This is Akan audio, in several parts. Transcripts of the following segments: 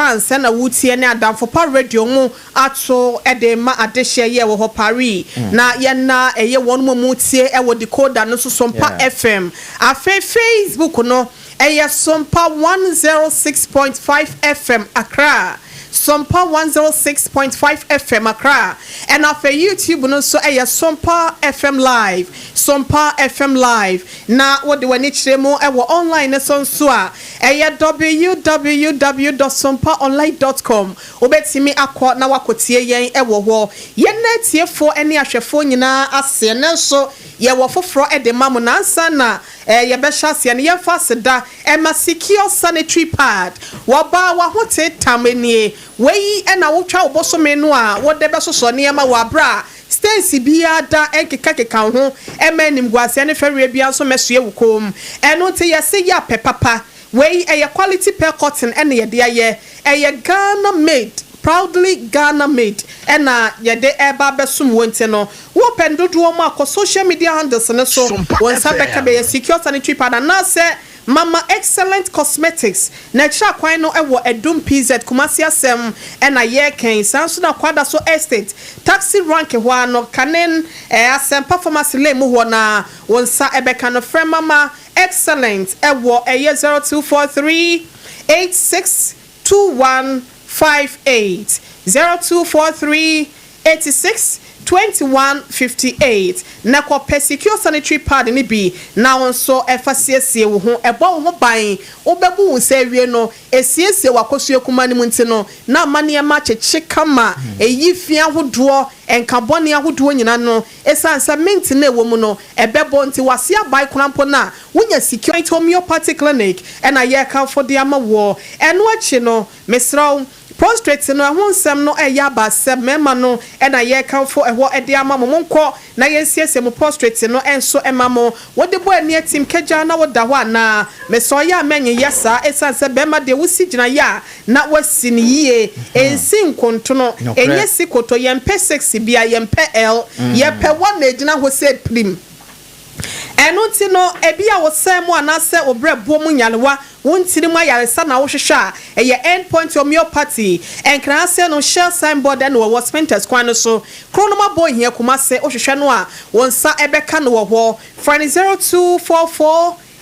France ɛna wotie ne Adamfopa Radio mu ato ɛde ma adehyeɛ yɛ wɔ hɔ Paris na yɛna ɛyɛ wɔn mu mu tie ɛwɔ decoder no so, Sompa FM. Afei Facebook no ɛyɛ Sompa 106.5 FM Accra, Sompa 106.5 FM Accra. Ɛna afei YouTube no nso ɛyɛ Sompa FM Live, Sompa FM Live. Na wode w'ani kyerɛ mu ɛwɔ online no so nso a, ɛyɛ www.sompaonline.com. Wobɛtumi akɔ na wakɔtie yɛn ɛwɔ hɔ. Yɛn na atiefoɔ ne ahwɛfoɔ nyinaa aseɛ ne nso yɛwɔ foforɔ ɛde ma mo. Nansa na yɛbɛhyɛ aseɛ no, yɛmfa aseda ɛma Secure Sanitary Pad. Wɔbaa wahote tam nie. Wei ɛna wotwa wo bosome no a, wode bɛsosɔ nneɛma wɔ aberɛ a stains biara da ɛnkekakeka wo ho, ɛma animguaseɛ ne fɛreɛ biara nso mɛsoɛ wo kɔn mu. Ɛno nti yɛse yɛ apɛ papa. Wei ɛyɛ quality pearl cotton ɛna yɛde ayɛ. Ɛyɛ Ghana made, proudly Ghana made, ɛna yɛde ɛba abɛsom wɔn. Ti no wɔpɛ dodoɔ mu akɔ social media handles ne so, wɔn nsa bɛka bɛyɛ Secure Sanitary Pad anaasɛ Mama Excellent Cosmetics. Na ɛkyerɛ akwan no ɛwɔ Ɛdum PZ, Kumasi asɛm ɛna yɛrekɛn. Saa nso na Kwada so Estate taxi rank hɔ ano kanen Asɛmpa Pharmacy lane mu hɔ na wɔn nsa ɛbɛka no. Frɛ Mama Excellent ɛwɔ ɛyɛ 0243 862158, 0243 862158, na kɔpɛ Secure Sanitary Pad ne bi na wɔn nso ɛfa siesie wo ho, ɛbɔ wo ho ban. Wobɛbu wo nsa awie no, esiesie w'akosua kuma no mu, nti no na ama nneɛma akyekye kama, eyi fi ahodoɔ, nkabɔne ahodoɔ nyinaa no, esan sɛ mint na ɛwɔ mu no ɛbɛbɔ nti wase aban koraa mpo na wonya. Secure Homeopathy Clinic ɛna yɛrekamfo de ama wɔ. Ɛno akyi no, mesrɛw, prostate no ɛho nsɛm no ɛyɛ aba sɛ mmarima no ɛna yɛrekamfo ɛhɔ ɛde ama mo. Monkɔ na yɛnsiesie mo prostate no ɛnso ɛma mo. Wode bɔ ani atim kagya na woda hɔ anaa? Mesɛ ɔyɛ a mɛnye yɛ saa, ɛsiane sɛ bɛrima deɛ wosi gyina yɛ a na wasi no yie, ɛnsi nkontono. Ɛnyɛ si koto. Yɛmpɛ six bia, yɛmpɛ l, yɛpɛ wɔ na ɛgyina hɔ sɛ pirim. Ɛno nti no, ebi a wɔsɛn mu anaasɛ obrɛ buo mu nyarewa, wɔn ntiri mu ayaresa na wohwehwɛ a, ɛyɛ End Point Homeopathy. Nkranase no, Shell signboard ɛna wɔwɔ Spintex kwan no so, Kronom abɔ ohia Kumase. Wohwehwɛ no a, wɔn nsa ɛbɛka no wɔ hɔ. Frɛ no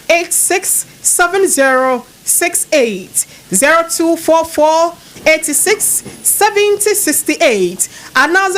0244867068, 0244867068, anaa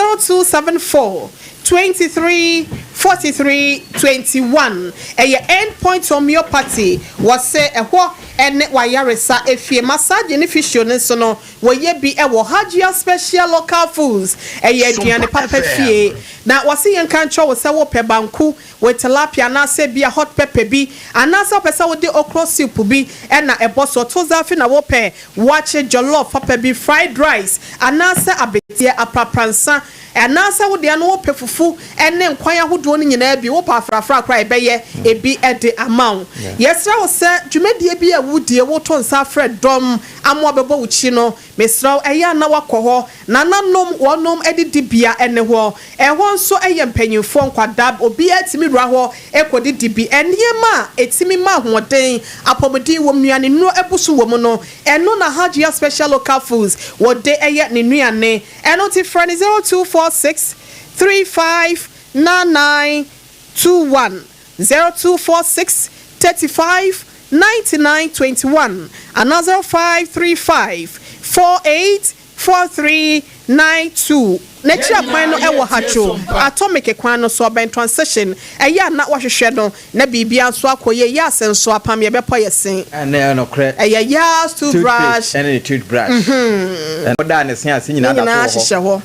0274234321. Ɛyɛ End Point Homeopathy. Wɔsɛ ɛhɔ ɛne wayaresa efie. Massage ne physio ne nso no wɔyɛ bi ɛwɔ Hajia Special Local Foods. Ɛyɛ aduane papa fie na wɔsi yɛn ka nkyɛn wɔ sɛ wɔpɛ banku with tilapia anaasɛ bi a hot pepper bi anaasɛ wɔpɛ sɛ wɔde okro soup bi ɛna ɛbɔ so ɔto zaafi na wɔpɛ wakye, jollof papa bi, fried rice anaasɛ abeteɛ aprapransa anaasɛ wodeɛ no wopɛ fufu ɛne nkwan ahodoɔ no nyinaa bi, wopɛ afrafra koraa, ɛbɛyɛ ebi ɛde ama wo. Yɛsrɛ wo sɛ dwumadie bi a wodie, woto nsa afrɛ dɔm amoa bɛbɔ wo kyi no, mesrɛ wo, ɛyɛ ana wakɔ hɔ. Nananom wɔnom adidi bea ɛne hɔ. Ɛhɔ nso ɛyɛ mpanyinfoɔ, nkwadaa, obiara tumi wura hɔ ɛkɔdidi bi. Nneɛma a ɛtumi ma ahoɔden, apɔmuden wɔ nnuane nnuro ɛbu so wɔ mu no, ɛno na Hajia Special Local Foods wɔde ɛyɛ ne nnuane. Ɛno ti frɛ ne 0246359921, 0246359921, anaa 0535484392. N'akyi akwan no ɛwɔ Hatwo Atomic kwan no so, ɔbɛn transition. Ɛyɛ a na wahwehwɛ no na biribia nso akɔ yie. Yɛ ase nso apam yɛbɛpɔ yɛ sen. Ɛnɛ ɛnokorɛ. Ɛyɛ Yas toothbrush. Toothpaste ɛne ne toothbrush ɛna ɔda ne se ase ne nyinaa nyinaa da so wɔ hyehyɛ hɔ. Hɔ.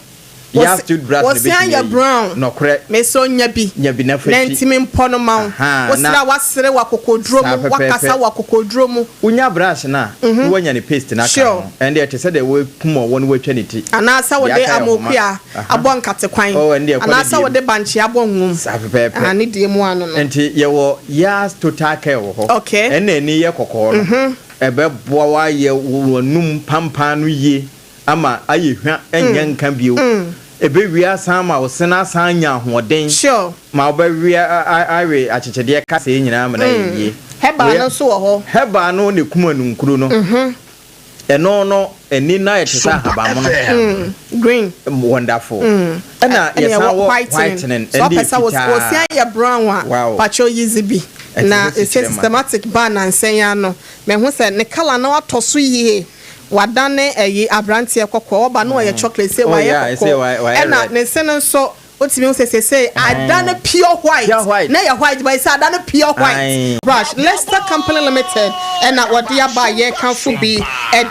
Yas toothbrush na wɔsi ebetumi ayɛ ayi. brown. Nɔkorɛ. Mesɛ nya bi Nya bi na fa na twi. ntumi mpɔ no ma wo. Aha, wosere na a, wasere wɔ akokoduro Saa mu. pɛpɛɛpɛ. Wakasa wɔ akokoduro mu. Wonya brush na na woanya ne paste na aka ho. Ɛnde ɛte sɛ deɛ wɔakum ɔwɔ no wɔatwa ne ti. Anaasɛ wode Deɛ aka yɛ amokua homa. Abɔ nkate kwan. Oh, ɛnde ɛkɔ ne anaasɛ deɛ mu. wode bankye abɔ nwom. Saa pɛpɛɛpɛ. Ah, ne deɛ mu ano no. Nti yɛwɔ Yas Total Care wɔ hɔ. Ɛna ani yɛ kɔkɔɔ no, ɛbɛboa wayɛ w'anum pampan no yie ama ayɛ hwa, ɛnyɛ nka bio. Ɛbɛwie asan ma wo sene asan nya ahoɔden ma wobɛwie awe akyekyedeɛ kasɛɛ nyinaa ma no ayɛ yie. Herbal no nso wɔ hɔ. Herbal no ne kum anunkuro no. Ɛno no ani no ayɛ te sɛ ahabanmono. Green. Wonderful. Ɛna yɛsan wɔ whitening, So ɛno ɔpɛ deɛ sɛ wo fitaa. wɔsia yɛ brown a, pakyɛw yi dze bi. Ɛte Na sɛ ɛsɛ sikyerɛma. Systematic baa nansa yi ano. Mahu sɛ ne colour no atɔ so yie. Wadane ɛyi aberanteɛ kɔkɔɔ. Ɔba na ɔyɛ chocolate, sei wayɛ Yeah, ɛsɛ kɔkɔɔ. wayɛ Ɛna red. ne se no nso, wotumi hu sɛ seesei adane pure white. Pure white. Na ɛyɛ white but seesei adane pure white. Brush, Lester Company Limited ɛna wɔde aba a yɛrekamfo bi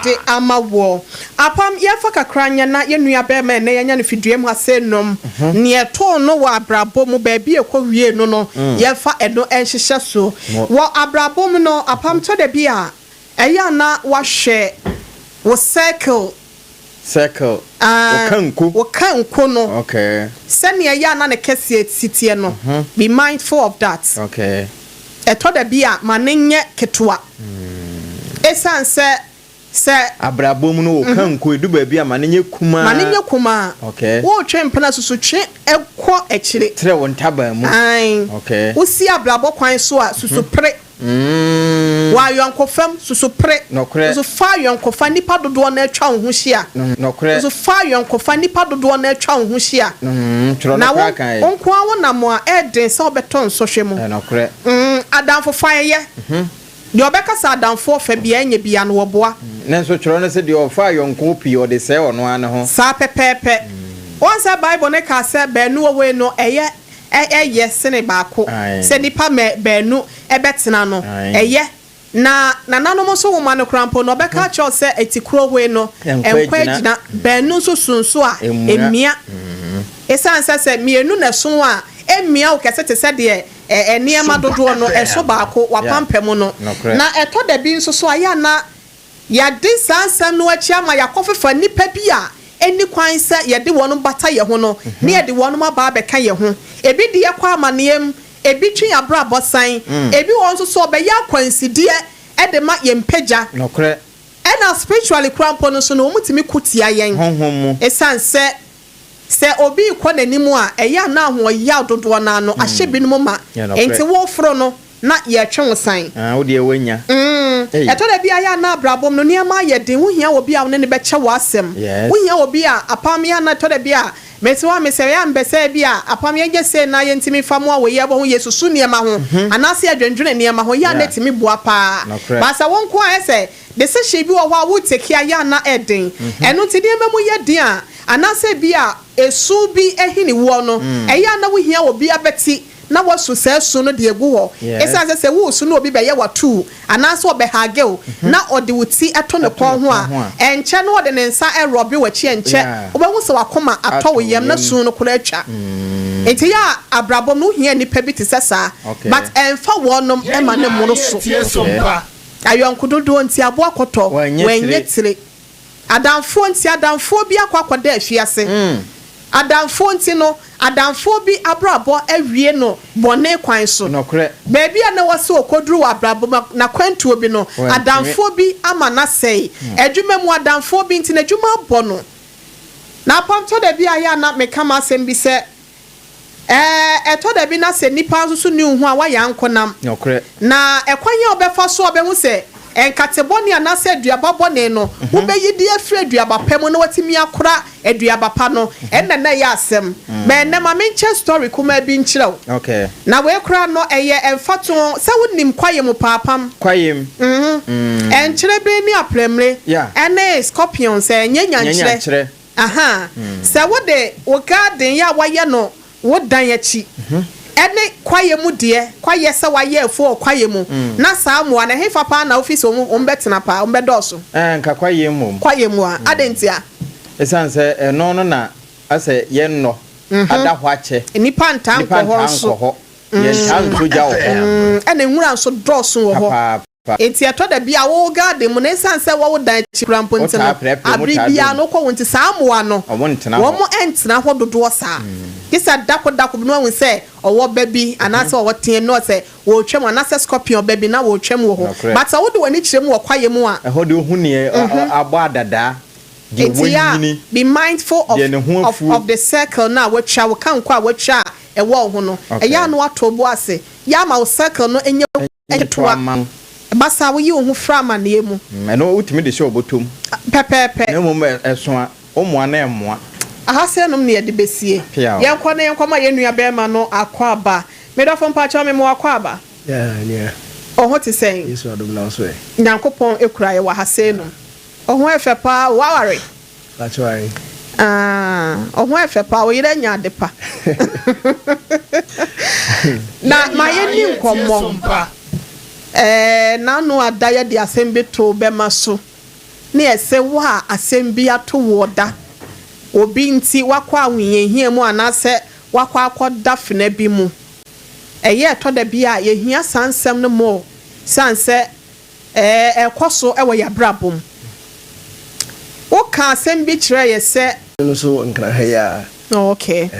de ama woɔ. Apam, yɛmfa kakra nyɛ na yɛn nua barima a ɛnnɛ yɛanya no fidua mu ha sei nom, nea ɛtoo no wɔ abrabɔ mu, baabi a ɛkɔwiee no no, yɛmfa ɛno nhyehyɛ so. Wɔ abrabɔ mu no, Apam, tɔ da bi a, ɛyɛ a na woahwɛ wo circle. Circle, wo kanko. Wo kanko no. Sɛnea ɛyɛ a na ne kɛseɛ si teɛ no, be mindful of that. Ɛtɔ da bi a, ma no nyɛ ketewa. Esiane sɛ, sɛ. Abrabɔ mu no, wo kanko, ɛdu baabi a, ma no nyɛ kumaa. Ma no nyɛ kumaa. Woretwe mpena susu twe kɔ akyire. Trɛ wo ntaban mu. Ae. Wosi abrabɔ kwan so a, susu pere. Wɔ ayɔnkofa mu, susu pere. Nɔkorɛ. Susu fa ayɔnkofa nnipa dodoɔ no atwa wo ho hyia. Nɔkorɛ. Susu fa ayɔnkofa nnipa dodoɔ no atwa wo ho hyia. Twerɛ no Na wo koraa kan wo nko ara wonam a, ɛyɛ den sɛ wobɛtɔ nsɔhwɛ mu. Nɔkorɛ. Adamfofa ɛyɛ. Deɛ ɔbɛka sɛ adamfoɔ fa biara nyɛ biara no, wɔboa. Nanso twerɛ no se, Deɛ ɔfa ayɔnkoɔ pii, ɔde sɛe ɔno ara ne ho. Saa pɛpɛɛpɛ. Woahu sɛ Bible no kaa sɛ baanu wɔ hɔ yi no, ɛyɛ ɛyɛ sene baako. Sɛ nnipa mɛ baanu bɛtena no, ɛyɛ. Na nananom nso nwoma no koraa mpo no, wɔbɛka akyerɛ wo sɛ ɛte kuro hoe no, Ɛnkɔ ɛnkɔ agyina. agyina. Baanu nso so nso a, Ɛmmua. ɛmmia. Ɛsiane sɛ sɛ mmienu na ɛso a, ɛmmia wo kɛse te sɛ deɛ ɛ nneɛma Sompa dodoɔ no ɛso FM. baako, Yeah, w'apampam no. nokorɛ. Na ɛtɔ da bi nso so a, ɛyɛ a na Yɛadi saa nsɛm no akyi ama yɛakɔfefa nnipa bi a enni kwan sɛ yɛde wɔn bata yɛn ho no, na yɛde wɔn aba abɛka yɛn ho. Ebi de yɛn kɔ amanneɛ mu, ebi twe yɛn abrabɔ san, ebi wɔ hɔ nso so ɔbɛyɛ akwansideɛ de ma yɛn mpagya. Nokorɛ. Ɛna spiritually koraa mpo no nso no, wɔtumi ko tia yɛn. Honhom mu. Esiane sɛ, sɛ obi rekɔ n'anim a, ɛyɛ a na ahoɔyaw dodoɔ no ara no ahyɛ binom ma, Nokorɛ. enti woreforo no, na yɛtwe wo san. Ah, wo deɛ woanya. Mm, Ei. ɛtɔ da bi a yɛ a na abrabɔ mu no nneɛma ayɛ den, wohia obi a wo ne no bɛkyɛ w'asɛm. Wohia obi a apam yɛ a na ɛtɔ da bi a mete hɔ a mesɛ ɛyɛ a mepɛ sɛ ebi a apam yɛnyɛ sei na yɛntumi mfa mmoa wei yɛbɔ ho yɛsusu nneɛma ho anaasɛ yɛdwendwene nneɛma ho yɛ a na ɛtumi boa paa. But sɛ wo nko a ayɛ sɛ decision bi wɔ hɔ a wo take a yɛ a na ɛden. Ɛno nti nneɛma mu yɛ den a anaasɛ ebi a esu bi ahini woɔ no ɛyɛ a na wohia obi abati na woasu saa su no de agu hɔ. Esiane sɛ sɛ woresu na obi bɛyɛ wo atuu anaasɛ ɔbɛhage wo na ɔde wo ti to ne kɔn ho a, ɛnkyɛ na ɔde ne nsa rɔbe w'akyi, ɛnkyɛ wobɛhu sɛ w'akoma atɔ wo yam na su no koraa atwa. Enti ɛyɛ a abrabɔ mu no wohia nnipa bi te sɛ saa, but ɛmfa wɔnom mma no mmoro so. Ayɔnko dodoɔ nti aboa kɔtɔ, wanyɛ tire. Adamfoɔ nti, adamfoɔ bi akɔ akɔda afiase. Adamfoɔ nti no, adamfoɔ bi abrabɔ awie no bɔne kwan so. Baabi a na ɛwɔ sɛ ɔkɔduru wɔ abrabɔ mu, n'akwantuo bi no, adamfoɔ bi ama no asɛe. Adwuma mu, adamfoɔ bi nti, n'adwuma abɔ no. Na apam tɔ da bi a, ɛyɛ a na meka m'asɛm bi sɛ, Ɛɛ, ɛtɔ da bi na sɛ nnipa nso so nni wo ho a, woayɛ ankonam. Na ɛkwan a wobɛfa so a wobɛhu sɛ nkate bɔne anaasɛ aduaba bɔne no, wobɛyi de afiri aduaba pa mu na woatumi akora aduaba pa no, ɛnna na ɛyɛ asɛm. But ɛnnɛ, ma menkyɛ story kumaa bi nkyerɛ wo. Na wei koraa no, ɛyɛ mfatoho. Sɛ wonim kwaeɛ mu paapam? Ɛnkyerɛbee ne aprɛmire, ɛne scorpions, ɛnyɛ nyankyerɛ. Aha, sɛ wode wo garden yɛ a woayɛ no wo dan akyi ne kwaeɛ mu deɛ, kwaeɛ sɛ woayɛ afuo wɔ kwaeɛ mu, na saa mmoa no, ɛhefa paa na wofi sɛ wɔbɛtena paa, wɔbɛdɔɔso? Ɛɛ, nka kwaeɛ mmom. Kwaeɛ mu a, adɛn ntia? Ɛsiane sɛ ɛno no na asɛ yɛnnɔ, ada hɔ akyɛ. Nnipa ntaa nkɔ hɔ nso. Nnipa ntaa nkɔ hɔ. Yɛntaa ntɔ gya wɔ hɔ. Ɛna nwura nso dɔɔso wɔ hɔ. Papaapa. Enti ɛtɔ da bi a wo garden mu no, esiane sɛ ɛwɔ wo dan akyi koraa mpo nti no, bere biara no wokɔ hɔ nti saa mmoa no, wɔntena hɔ dodoɔ saa. Gye sɛ da koro da koro bi na woahu sɛ ɔwɔ ba bi anaasɛ ɔwɔ team na ɔsɛ wɔretwam anaasɛ scorpion ba bi na wɔretwam wɔ hɔ. But sɛ wode w'ani kyerɛ mu wɔ kwaeɛ mu a. Ɛhɔ deɛ wohu neɛ abɔ adadaa, deɛ Enti yɛ a wanyini, be mindful of deɛ ne ho of afuo. of the circle no a woatwa, wo kanko a woatwa a ɛwɔ wo ho no. Ɛyɛ a na woato wo bo ase. Yɛ ama wo circle no nyɛ Nketewa ketewa. ma wo. Ɛba saa a, woyi wo ho firi amanneɛ mu. Ɛno wotumi de hyɛ wo bɔtɔ mu. Pɛpɛɛpɛ. Na mmom ɛso a, wommoa na ɛmmoa. Aha sei nom na yɛde bɛsie. Peaw. Yɛnkɔ na yɛnkɔma yɛn nua barima no akwaaba. Me dɔfo mpakyɛw mema wo akwaaba. Yeah, nua. Wo ho te sɛn? Yesu adom na wo so ɛ? Nyankopɔn kura yɛ wɔ ha sei nom. Wo ho yɛ fɛ paa o, woaware? Pakyɛw ae. Ah, wo ho yɛ fɛ paa, wo yere anya ade pa. Na ma yɛnni nkɔmmɔ. Ɛɛ, n'ano ada yɛde asɛm bi too bɛma so ne ɛsɛ wo a asɛm bi ato woɔ da. Obi nti woakɔ ahohiahia mu anaasɛ woakɔ akɔda fena bi mu. Ɛyɛ ɛtɔ da bi a yɛhia saa nsɛm no more sane sɛ ɛrekɔ so wɔ yɛn abrabɔ mu. Wokaa asɛm bi kyerɛɛ yɛ sɛ. No nso wɔ Nkran ha yi ara. Oh, okay.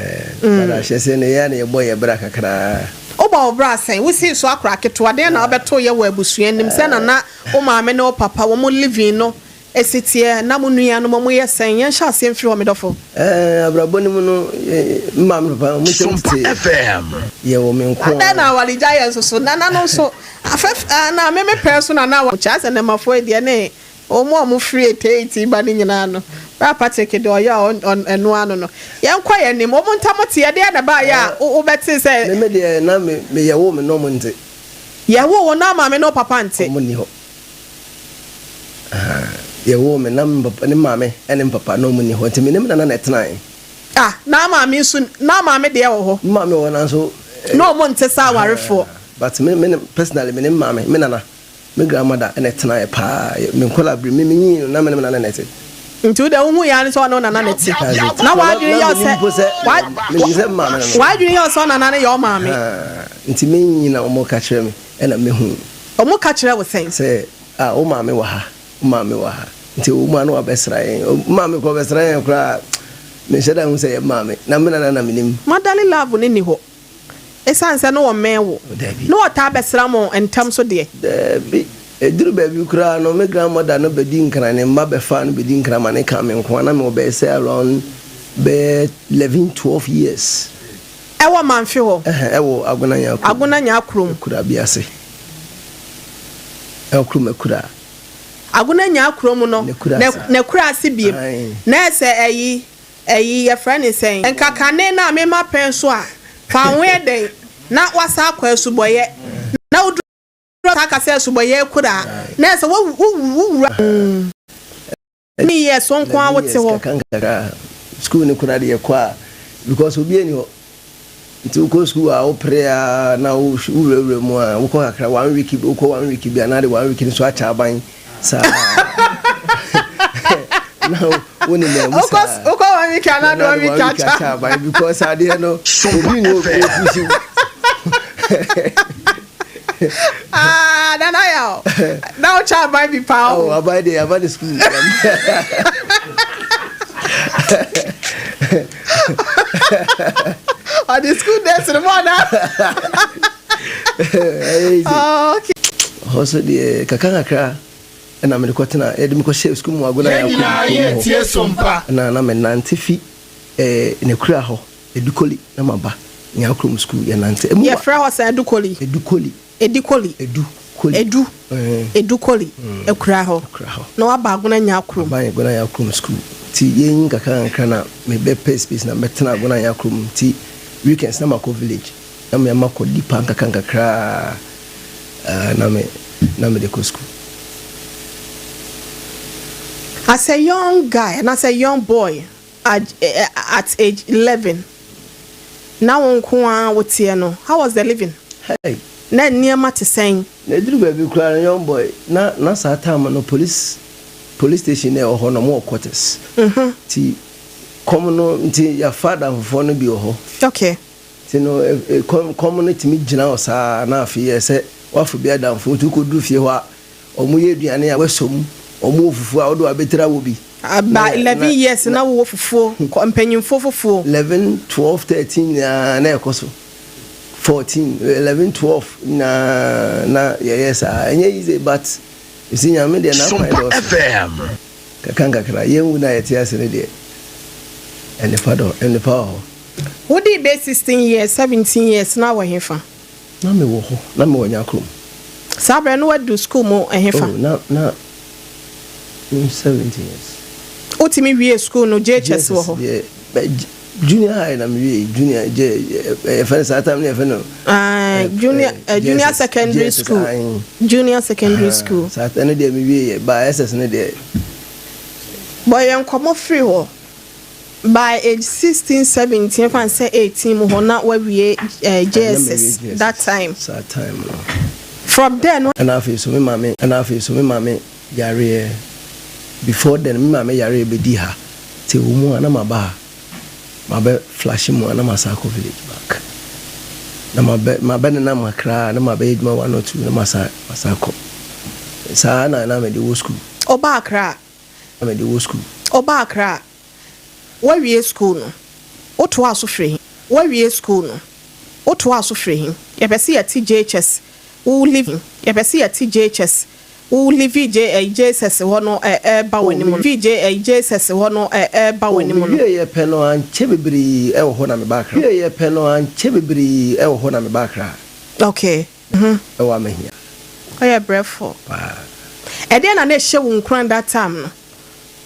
But ahyɛseɛ no, ɛyɛ a na yɛbɔ yɛn bra kakra. Wobɔ wo bra sɛn? Wosii so akora ketewa, deɛn na wobɛtoo yɛ wɔ abusua no mu? Sɛn na na wo maame ne wo papa wɔn living no si teɛ? Na mo nuanom wɔn yɛ sɛn? Yɛnhyɛ aseɛ mfiri hɔ, me dɔfo. Ɛɛ, abrabɔ no mu no, me maame ne papa, wɔn ntam tetee. Yɛwɔ me nko Adɛn ara. na awaregyaeɛ nso so? Nana no nso, afɛf, na me me pɛɛ so na na awa. Kyerɛ sɛ nnɛmafoɔ yi deɛ ne wɔn a wɔfiri 88 ba no nyinaa no, Bra Patrick deɛ ɔyɛ a ɔn, ɛno ano no. Yɛnkɔ yɛn anim. Wɔn ntam teɛ, deɛn na ɛbaeɛ a wo, wobɛtee sɛ. Me me deɛ, na me, me yɛwoo me na wɔn nte. Yɛwoo wo na wo maame ne wo papa nte? Wɔn nni hɔ. Ahaa, yɛwoo me na me papa, ne maame ne me papa na wɔn nni hɔ, nti me ne me nana na ɛtenae. Ah, na wo maame nso, na wo maame deɛ wɔ hɔ? Me maame wɔ hɔ nanso. Na wɔn nte sɛ awarefoɔ. Ahaa, but me, me ne, personally me ne me maame, me nana, me grandmother na ɛtenaeɛ paa. Me nkwadaa bere, me, me nyinii no na me ne me nana na ɛte. Nti wo deɛ wohu yɛ ara ne sɛ ɔne wo nana na ɛte. Na w'adwene yɛ wo sɛ, w'adwene yɛ wo sɛ wo nana no yɛ wo maame. Ahaa, nti me nyini na wɔka kyerɛ me ɛna mehu. Wɔka kyerɛ wo sɛn? Sɛ, ah, wo maame wɔ ha, wo maame wɔ ha. Nti ɛwɔ mu a na wabɛsra yɛn. Me maame koraa ɔbɛsra yɛn koraa a, menhyɛ da nhu sɛ ɛyɛ me maame. Na me nana na menim. Motherly love no nni hɔ. Esiane sɛ na wɔmmɛn wo. Dabi. Na wɔtaa bɛsra mo ntɛm so deɛ. Dabi. Ɛduru baabi koraa no, me grandmother no bɛdi nkran, ne mma bɛfaa no bɛdi nkran ma no kaa me nko ara. Na mewɔ bɛyɛ sɛ around bɛyɛ 11, 12 years. Ɛwɔ Mamfe hɔ. Ɛhɛn, ɛwɔ Agona Nyaa kurom. Agona Nyaa kurom. Akuraa bi ase. Ɛwɔ kurom akuraa. Agona Nyaa kurom no, n'akura ase biem. Na ɛsɛ ɛyi, ɛyi, yɛfrɛ no sɛn? Nka kane no a mema pɛn so a, fa wo ho yɛ dɛn na woasan akɔ asubɔeɛ. Na woduru hɔ saa ka sɛ asubɔeɛ akuraa, na ɛsɛ wo, wo, wo wura. Ne years wo nko ara wote hɔ. Kakra nkakra school no koraa de yɛkɔ a because obi ani hɔ nti wokɔ school a wopere a na wowurawura mu a wokɔ kakra one week bi wokɔ one week bi anaa de one week no so akyɛ aban saa na wo ne na mu saa wokɔ one week anaa de one week akyɛ aban because adeɛ no obi ni hɔ opusi Ah, Nana Yaw, na wo kyɛ aban bi paa o. Oh, aban de, aban de school. Ɔde school days no mu ɔna. Oh, okay. Hɔ so deɛ kakra kakra ɛna mede kɔtena yɛde me kɔhyɛ sukuu mu agona yɛ akɔ hɔ na na menante fi eh, ne kura hɔ Edukoli na maba Nyakurom sukuu yɛnante. Emu wa. Yɛfrɛ hɔ sɛn? Edukoli? Edukoli. Edikoli. Edukoli. Edu. Edukoli. Akuraa hɔ. Akuraa hɔ. Na waba Agona Nyakurom. Aba Agona Nyakurom sukuu. Nti yɛnyin kakra kakra na mebɛpɛ space na mɛtena Agona Nyakurom nti weekends na makɔ village na me makɔ di pa nkakra nkakra na me na mede kɔ sukuu. As a young guy anaasɛ young boy At age 11 na wo nko ara wo teɛ no, how was the living? Hey. Na nneɛma te sɛn? Na ɛduru baabi koraa no young boy na na saa time no police police station na ɛwɔ hɔ no ɔmo wɔ quarters. Nti kɔm no nti yɛafa adamfofoɔ no bi wɔ hɔ. Okay. Nti no kɔm kɔm no tumi gyina hɔ saa na afei yɛ sɛ woafa bi adamfo nti wokɔduru fie hɔ a ɔmo yɛ aduane a woasɔ mu, ɔmo wɔ fufuo a wode w'abetire awɔ bi. Aba 11 years na wowɔ fufuo, kɔ mpanyinfoɔ fufuo. 11, 12, 13 nyinaa na ɛkɔ so. 14, 11, 12 nyinaa na yɛyɛ saa. Ɛnyɛ easy but you see Nyame deɛ n'akwan dɔɔso. Kakra nkakra yɛn wu no a yɛte ase no deɛ nnepa dɔ nnepa wɔ hɔ. Wodii bɛyɛ 16 years, 17 years na wɔ hefa? Na mewɔ hɔ, na mewɔ Nyakurom. Saa berɛ no woadu school mu ɛhefa? Oh, na me 17 years. Wotumi wie school no, JHS wɔ hɔ? Deɛ, junior high na me wie junior gye yɛfɛ no saa time no, yɛfɛ no. Junior secondary school, junior secondary school. Saa ɛno deɛ me wie yɛ ba SS no deɛ. Bɔ yɛn nkɔmɔ firi hɔ by age 16, 17, fan sɛ 18 mu hɔ na wawie JSS that time. Saa time no. From there no. Ɛna afei so me maame yareɛ. Before then, me maame yareɛ bɛdi ha te wɔ mu a, na ma ba ha, ma bɛ flash mu a, na ma sa akɔ village back na ma bɛ nenam kakra na ma bɛyɛ adwuma one or two na ma sa akɔ. Saa na mede wɔ school. Ɔba Akra. Na mede wɔ school. Ɔba Akra, wawie school no, wotoa so firi he? Wawie school no, wotoa so firi he? Yɛpɛ sɛ yɛte JHS wo leave, yɛpɛ sɛ yɛte JHS wo leave J JSS hɔ no ɛɛba wɔ anim no, J JSS hɔ no ɛɛba wɔ anim no. Mewie yɛ pɛ no, ankyɛ bebree ɛwɔ hɔ na meba Akra. Mewie yɛ pɛ no, ankyɛ bebree ɛwɔ hɔ na meba Akra. Ɛwɔ Amahia. Ɔyɛ brɛfo. Paa. Ɛdeɛ na ɛhyɛ wo nkuran that time no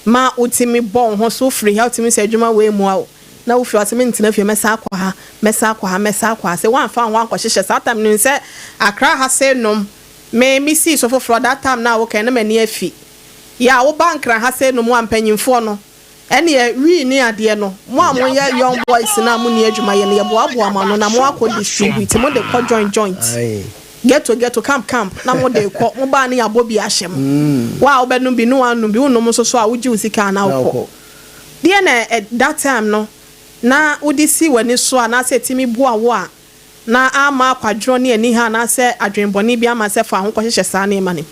ma wotumi bɔ wo ho so firi ha, wotumi sɛ adwuma wei mua wo na wofiri ɔsɛ mentena fie, mɛsa akɔ ha, mɛsa akɔ ha, mɛsa akɔ ha, sɛ woamfa wo ho ankɔhyehyɛ saa time no sɛ Akra ha sɛ nom me mesii so foforɔ that time na wokɛn na m'ani afi yɛ a woba Nkra ha sɛ nom a, mpanyimfoɔ no ɛneɛ wii ne adeɛ no, mo a moyɛ young boys na mo ni adwuma yɛ no, yɛboaboa mo ano na mo akɔ distribute, mo de kɔ joint joint, ghetto ghetto, camp camp, na mo de kɔ. Mo baa ne yɛabɔ bi ahyɛ mo, wo a wobɛnom bi ne woanom bi, wonom nso so a, wogye wo sika na wokɔ. Deɛ na that time no na wode si w'ani so anaasɛ ɛtumi boa wo a na ama akwadworɔ ne ani ha anaasɛ adwenbɔne bi ama sɛ fa ho kɔhyehyɛ saa nneɛma no?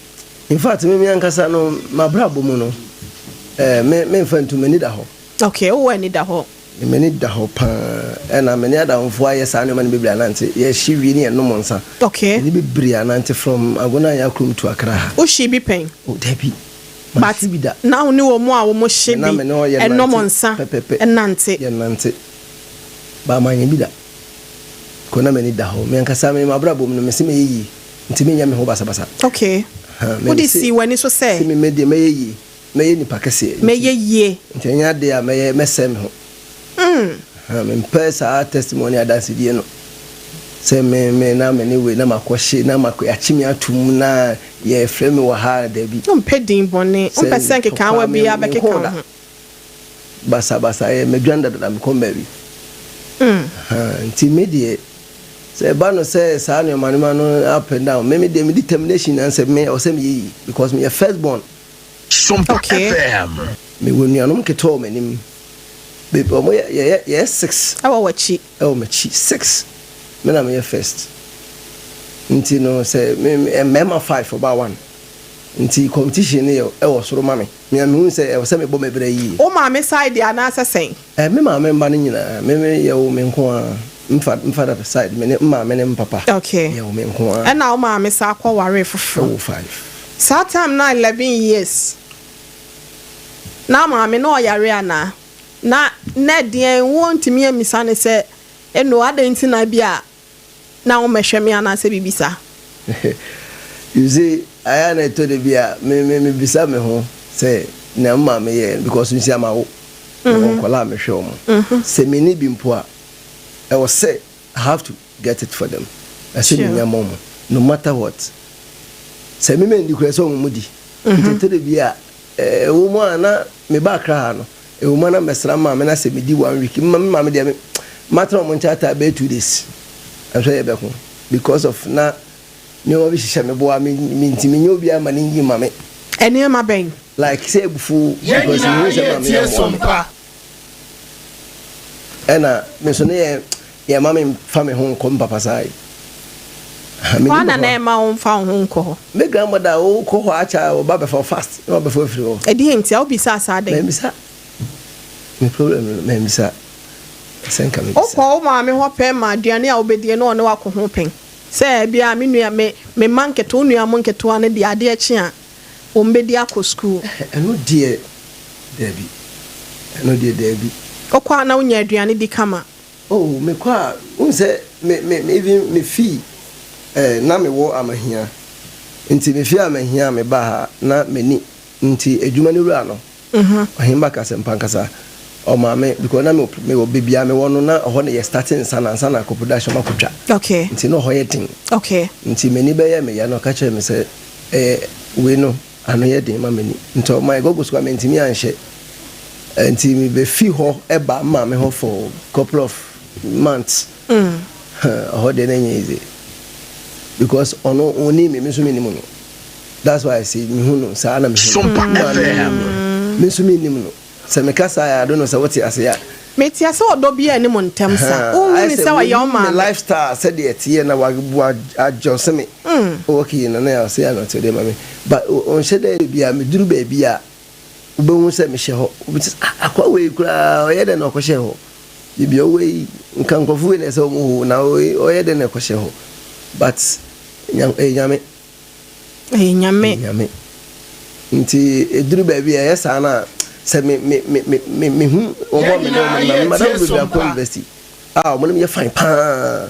In fact, me ankasa no, mabrabɔ mu no, me memfa ntu, m'ani da hɔ. Okay, wowɔ ani da hɔ. M'ani da hɔ paa, ɛna me ne adamfoɔ ayɛ saa nneɛma no bebree anante. Yɛhye wie ne yɛnom nsa. Ɛne bebree anante from Agona yɛ to Akra ha. Wohye bi pɛn? Oh, dabi. But bi da. Na wo ne wɔ mu a wɔn hye Na bi me ne ɔyɛ ɛnom nante nsa pɛpɛpɛ. Ɛnante. Yɛnante ba manyɛ bi da kɔ na m'ani da hɔ. Me ankasa me mabrabɔ mu no, mese mɛyɛ yie nti menyɛ me ho basabasa. Ha, Wode si w'ani so sɛ sɛ me deɛ mɛyɛ yie, mɛyɛ nipa kɛseɛ nti- Mɛyɛ yie. Nti ɛnyɛ adeɛ a mɛyɛ mɛsɛe me ho. Ha, mempɛ saa testimony adansedie no sɛ me na me ne wei na makɔhye na makɔ yɛakye me ato mu na yɛfrɛ me wɔ ha, dabi. Wompɛ din bɔne. Sɛ wompɛ sɛ nkekaawa ntɔkwa biara bɛkeka menkɔɔ wo da. ho. Basabasa yɛ madwan dadada mekɔ baabi. Ha, nti me deɛ sɛ ɛba no sɛ saa nneɛma nneɛma no up and down, me deɛ me determination na sɛ me ɛwɔ sɛ meyɛ yie because meyɛ first born. Sompa FM. Mewɔ nuanom nketewa wɔ m'anim. Ɔmo yɛ yɛyɛ six. Ɛwɔ w'akyi. Ɛwɔ m'akyi six, me na meyɛ first, nti no sɛ me mmarima five, ɔbaa one, nti competition no yɛ ɛwɔ soro ma me. Mea mehu sɛ ɛwɔ sɛ mebɔ me brɛ yie. Wo maame side anaasɛ sɛn? Ɛ, me maame mba no nyinaa, me yɛwɔ me nko a, mfa that side, me ne maame ne mpapa. Yɛwɔ me nko a. Ɛna wo maame saa kɔ ware foforɔ? Ɛwɔ five. Saa time na 11 years na maame na ɔyare anaa na deɛn wɔntumi amisa ne sɛ ɛno adɛn nti na bi a na wɔmɛhwɛ me anaasɛ biribi saa? You see, ayɛ na ɛtɔ de bi a me me bisa me ho sɛ nea me maame yɛ, because nsi ama wo mewɔ nkɔla a mehwɛ wɔn, sɛ me ni bi mpo a, ɛwɔ sɛ I have to get it for them, ɛsɛ me nya ma wɔn no matter what. Sɛ me mɛ ndi kura sɛ wɔn mu di, nti ɛtɔ de bi a ɛwɔ mu a na me ba Akra ha no, ɛwɔ mu a na mɛsra maame na sɛ me di one week me maame deɛ, me matena wɔn nkyɛn ata bɛyɛ 2 days ɛnso yɛ bɛko because of na nneɛma bi hyehyɛ me boa me nti menyɛ obiara ma ne nyi ma me. Ɛnneɛma bɛn? Like sɛ ebufu Yɛn because nyinaa mehu sɛ maame yɛtie yɛ mmoa me. Sompa. Ɛna me nso ne yɛ ma me nfa me ho nkɔ me papa saa yi. Hɔ na na ɛma wo mfa wo ho nkɔ hɔ? Me grandmother, wokɔ hɔ akyɛ a, ɔba bɛfa fast na wabɛfa afiri hɔ. Ɛdeɛ nti a wobisa saa dɛn? Mambisa me problem no, mambisa sɛ nka mebisa. Wokɔ wo maame hɔ pɛ ma aduane a wobɛdie na ɔne wakɔ ho pɛn sɛ bia me nua me mma nketewa, wo nua mo nketewa no deɛ, adeɛ kye a wɔn bɛdi akɔ school? Ɛno deɛ daabi, ɛno deɛ daabi. Wokɔ a na wonya aduane di kama? Oh, mekɔ a, wohu sɛ me even me fii na mewɔ Amahia. Nti mefie a mahia a mebaa ha na m'ani nti adwuma no wura no Ɔhemba Kasɛmpa ankasa ɔmaa me because na me mewɔ baabi a mewɔ no na ɔhɔ na yɛ starte nsa no ansa na akɔ production makɔtwa Okay. nti na ɔhɔ yɛ den Okay. nti m'ani bɛyɛɛ me ya na ɔka kyerɛɛ me sɛ ɛɛ wei no ano yɛ den ma m'ani nti ɔmaa goggles koraa mantumi anhyɛ nti mebɛfi hɔ ɛba maame hɔ for couple of months ɔhɔ deɛ na ɛnyɛ easy because ɔno ɔnni me, me nso mennim no. That's why I say mehu no saa na mehu no. Sompa Me maame FM. nim no. Me nso mennim no. Sɛ meka saa a, I don't know sɛ wote ase a. Mete ase ɔdɔ biara nni mo ntam sa. Wonhu Ayɛ no sɛ sɛ ɔyɛ wo wɔnim me maame. lifestyle sɛdeɛ ɛteɛ na wa wa adjust me. Okay na na ɔsɛ yɛ na ɔte ɔde ma me. But ɔnhyɛ da yɛ biribiara. Meduru baabi a wobɛhu sɛ mehyɛ hɔ. Wobɛte sɛ ah akoa wei koraa ɔyɛ dɛn na ɔkɔhyɛɛ hɔ. Baabi a ɔwɔ yi nka nkurɔfo wei na ɛsɛ wɔn hɔ na ɔyɛ dɛn na ɛkɔhyɛ hɔ. But ɛyɛ Nyame. Ɛyɛ Nyame. Ɛyɛ Nyame. Nti ɛduru baabi a ɛyɛ saa no a, sɛ me me me me me mehu wɔn a Yɛn me ne nyinaa wɔn nam, yɛretie madamfo bebree akɔ Sompa. university a wɔn ne me yɛ fine paa.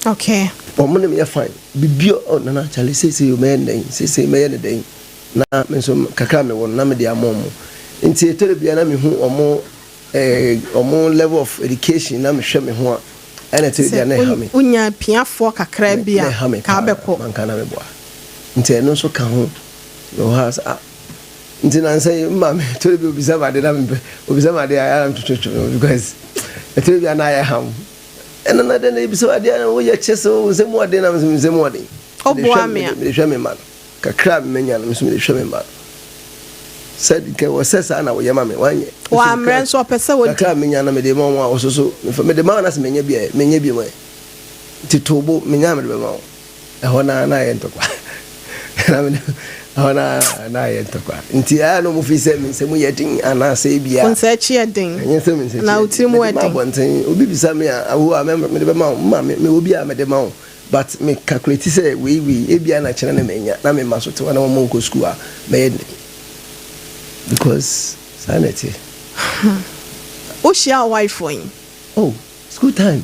Okay. Wɔn ne me yɛ fine. Bibi oh nana kyale seesei o mɛyɛ ne dɛn seesei mɛyɛ ne dɛn na me nso kakra a mewɔ no na mede ama wɔn. Nti ɛtɔ da bi a na mehu wɔn eh, wɔn level of education na mehwɛ me ho a, ɛna ɛtɔ da bi a na ɛha me. Sɛ wonya apiafoɔ kakra bi Na a, ɛha me ka paa, wobɛkɔ. manka na meboa. Nti ɛno nso ka ho. Mewɔ ha sɛ ah, nti nansa yi mma me ɛtɔ da bi obisa me ade na mepɛ, obisa me ade a ɛyɛ a na metwetwetwe me ho because ɛtɔ da bi a na ayɛ ham. Ɛna na dɛn na ebisa wo ade a woyɛ kye sɛ wo nsam ɔden na me nso me nsam ɔden. Mede Woboa hwɛ me a. mede hwɛ me mma no. Kakra a manya no, me nso mede hwɛ me mma no. Sɛ nka ɛwɔ sɛ saa na woyɛ ma me, woanyɛ. Wammrɛ nso ɔpɛ sɛ ɔdi. Kakra a menya no mede ma wɔn a wɔsoso. Mefa mede ma wɔn na sɛ menya bi a, menya bi ma ɛ. Nti to bo, menya a mede bɛma wo. Ɛhɔ no ara na ayɛ ntɔkwa. Na mede ɛhɔ no ara na ayɛ ntɔkwa. Nti ɛyɛ a na wɔn fi sɛ me nsa mu yɛ den anaasɛ ebia. Wo nsa akyi yɛ den. Ɛnyɛ sɛ me nsa akyi yɛ den. Anaa wo tiri mu yɛ Mede ma den. abɔnten. Obi bisa me a, awo a mede bɛma wo. Mma me, mewɔ bi a mede ma wo. But me calculate sɛ wei wei ebia na kyena na manya na me mma so te hɔ na wɔn nkɔ school a mɛyɛ den because saa na ɛteɛ. Wo hyia wo wife wɔ he? Oh school time.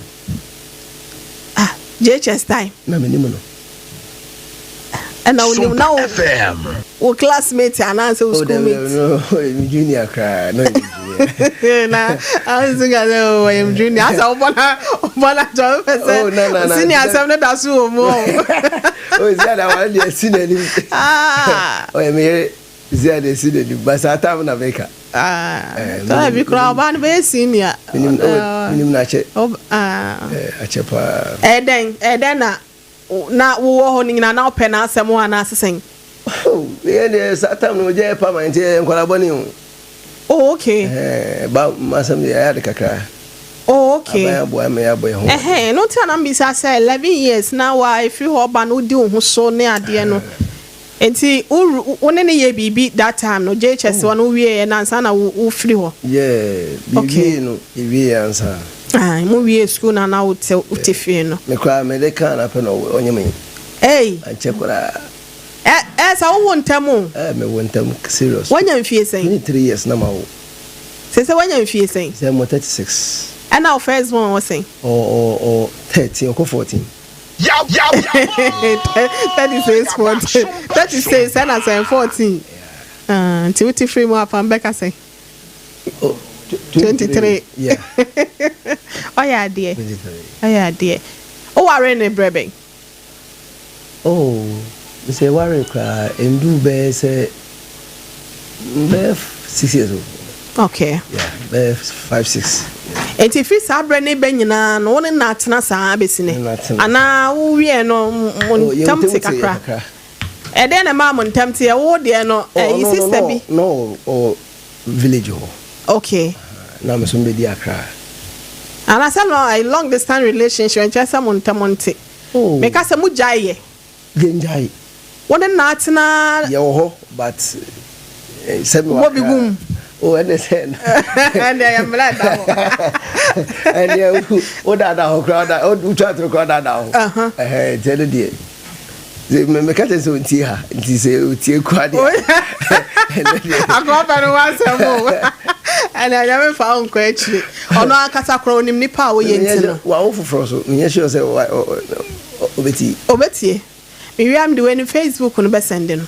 Ah JHS time. Na me nim no. Ɛna wo nim na wo FM. Wo classmate anaasɛ wo Oh school dabi mate? dabi no ɔyɛ me junior koraa na ɔyɛ me junior. Na anso ka sɛ oh ɔyɛ me junior asɛ wobɔ na wobɔ na kyɛ wopɛ sɛ Oh na na na senior asɛm no da so wɔ mu o. Oh zia da wale deɛ si n'anim. Ah. Ɔyɛ me yere zia deɛ si n'anim but saa time na meka. Ah. Eh, Tɔla menim bi koraa menim ɔbaa no bɛyɛ senior. menim oh menim no akyɛ. Ah. Eh, akyɛ paa. Ɛyɛ dɛn ɛyɛ dɛn na Na wowɔ hɔ no nyinaa na wopɛ n'asɛm anaase sɛn? Oh, yɛn deɛ saa time no mogya yɛ pa ma nti yɛyɛ nkwadaa bɔne o. Oh, okay. Ɛhɛn, ba m'asɛm deɛ yɛayɛ ade kakra. Oh, okay. Aban aboa ma yɛabɔ yɛn ho mmɔden. Ɛhɛn, ɛno nti na na mebisa sɛ 11 years na wa ɛfiri hɔ ba no wodi wo ho so ne adeɛ no. Nti wo wo ne no yɛɛ biribi that time no, JHS hɔ no wo wieɛ no ansa na wo wo firi hɔ? Yeah, Okay. yɛwiee no, yɛwiee ansa. Ae, mo wiee school no a na wo te wo te fie no. Me koraa me de kaa no apɛ na ɔnye me. Ei! Ankyɛ koraa. Ɛ ɛ sɛ wo wo ntɛm o. Ɛ me wo ntɛm serious. Wanya mfie sɛn? 23 years na ma wo. Sese wanya mfie sɛn? Sɛ mo 36. Ɛna wo first born wɔ sɛn? Ɔ ɔ ɔ 13 ɔkɔ 14. 36 14 36 ɛna sɛn 14 ah, nti wote firi mu apam bɛka sɛn? Oh, 23 ɔyɛ adeɛ ɔyɛ adeɛ woware ne berɛ bɛn? Oh, mesɛ yɛwaree koraa ɛnduu bɛyɛ sɛ bɛyɛ six years o. Okay. Yeah, bɛyɛ five six. Enti firi saa berɛ no ba nyinaa no wo ne no atena saa abɛsi nnɛ? Anaa wowieɛ no mo Oh, yɛn ntam ntam te te kakra? kakra. Ɛdeɛn na ɛmaa mo ntam teɛ? Wo deɛ no Oh, ɛyi ɔno no sister bi. na ɔwɔ village hɔ. Okay. Na me nso mebɛdi Accra. Anaasɛ no long distance relationship ɛnkyerɛ sɛ mo ntam nte. Oh. Meka sɛ mo gyae yɛ. Yɛngyae. Wo ne no atena. Yɛwɔ hɔ but sɛ mewɔ Wobɔ bi gu mu. Oh ɛne sɛ. Ɛndeɛ yɛ mmara ɛda hɔ. Ɛndeɛ wo daadaa hɔ koraa wotwa atoro koraa daadaa hɔ. Ɛhɛn nti ɛno deɛ. Meka kyerɛ sɛ ɔntie ha nti sɛ ɔtie kura deɛ. Akɔba pɛ no wasɛm o. Ɛnna ɛnyɛ mefa wo nkɔ akyire. Ɔno ankasa koraa onim nipa a woyɛ nti no. Wawo foforɔ so menyɛ sure sɛ ɔbɛtie. Ɔbɛtie. Mewie a mede wei no Facebook no bɛsɛnde no.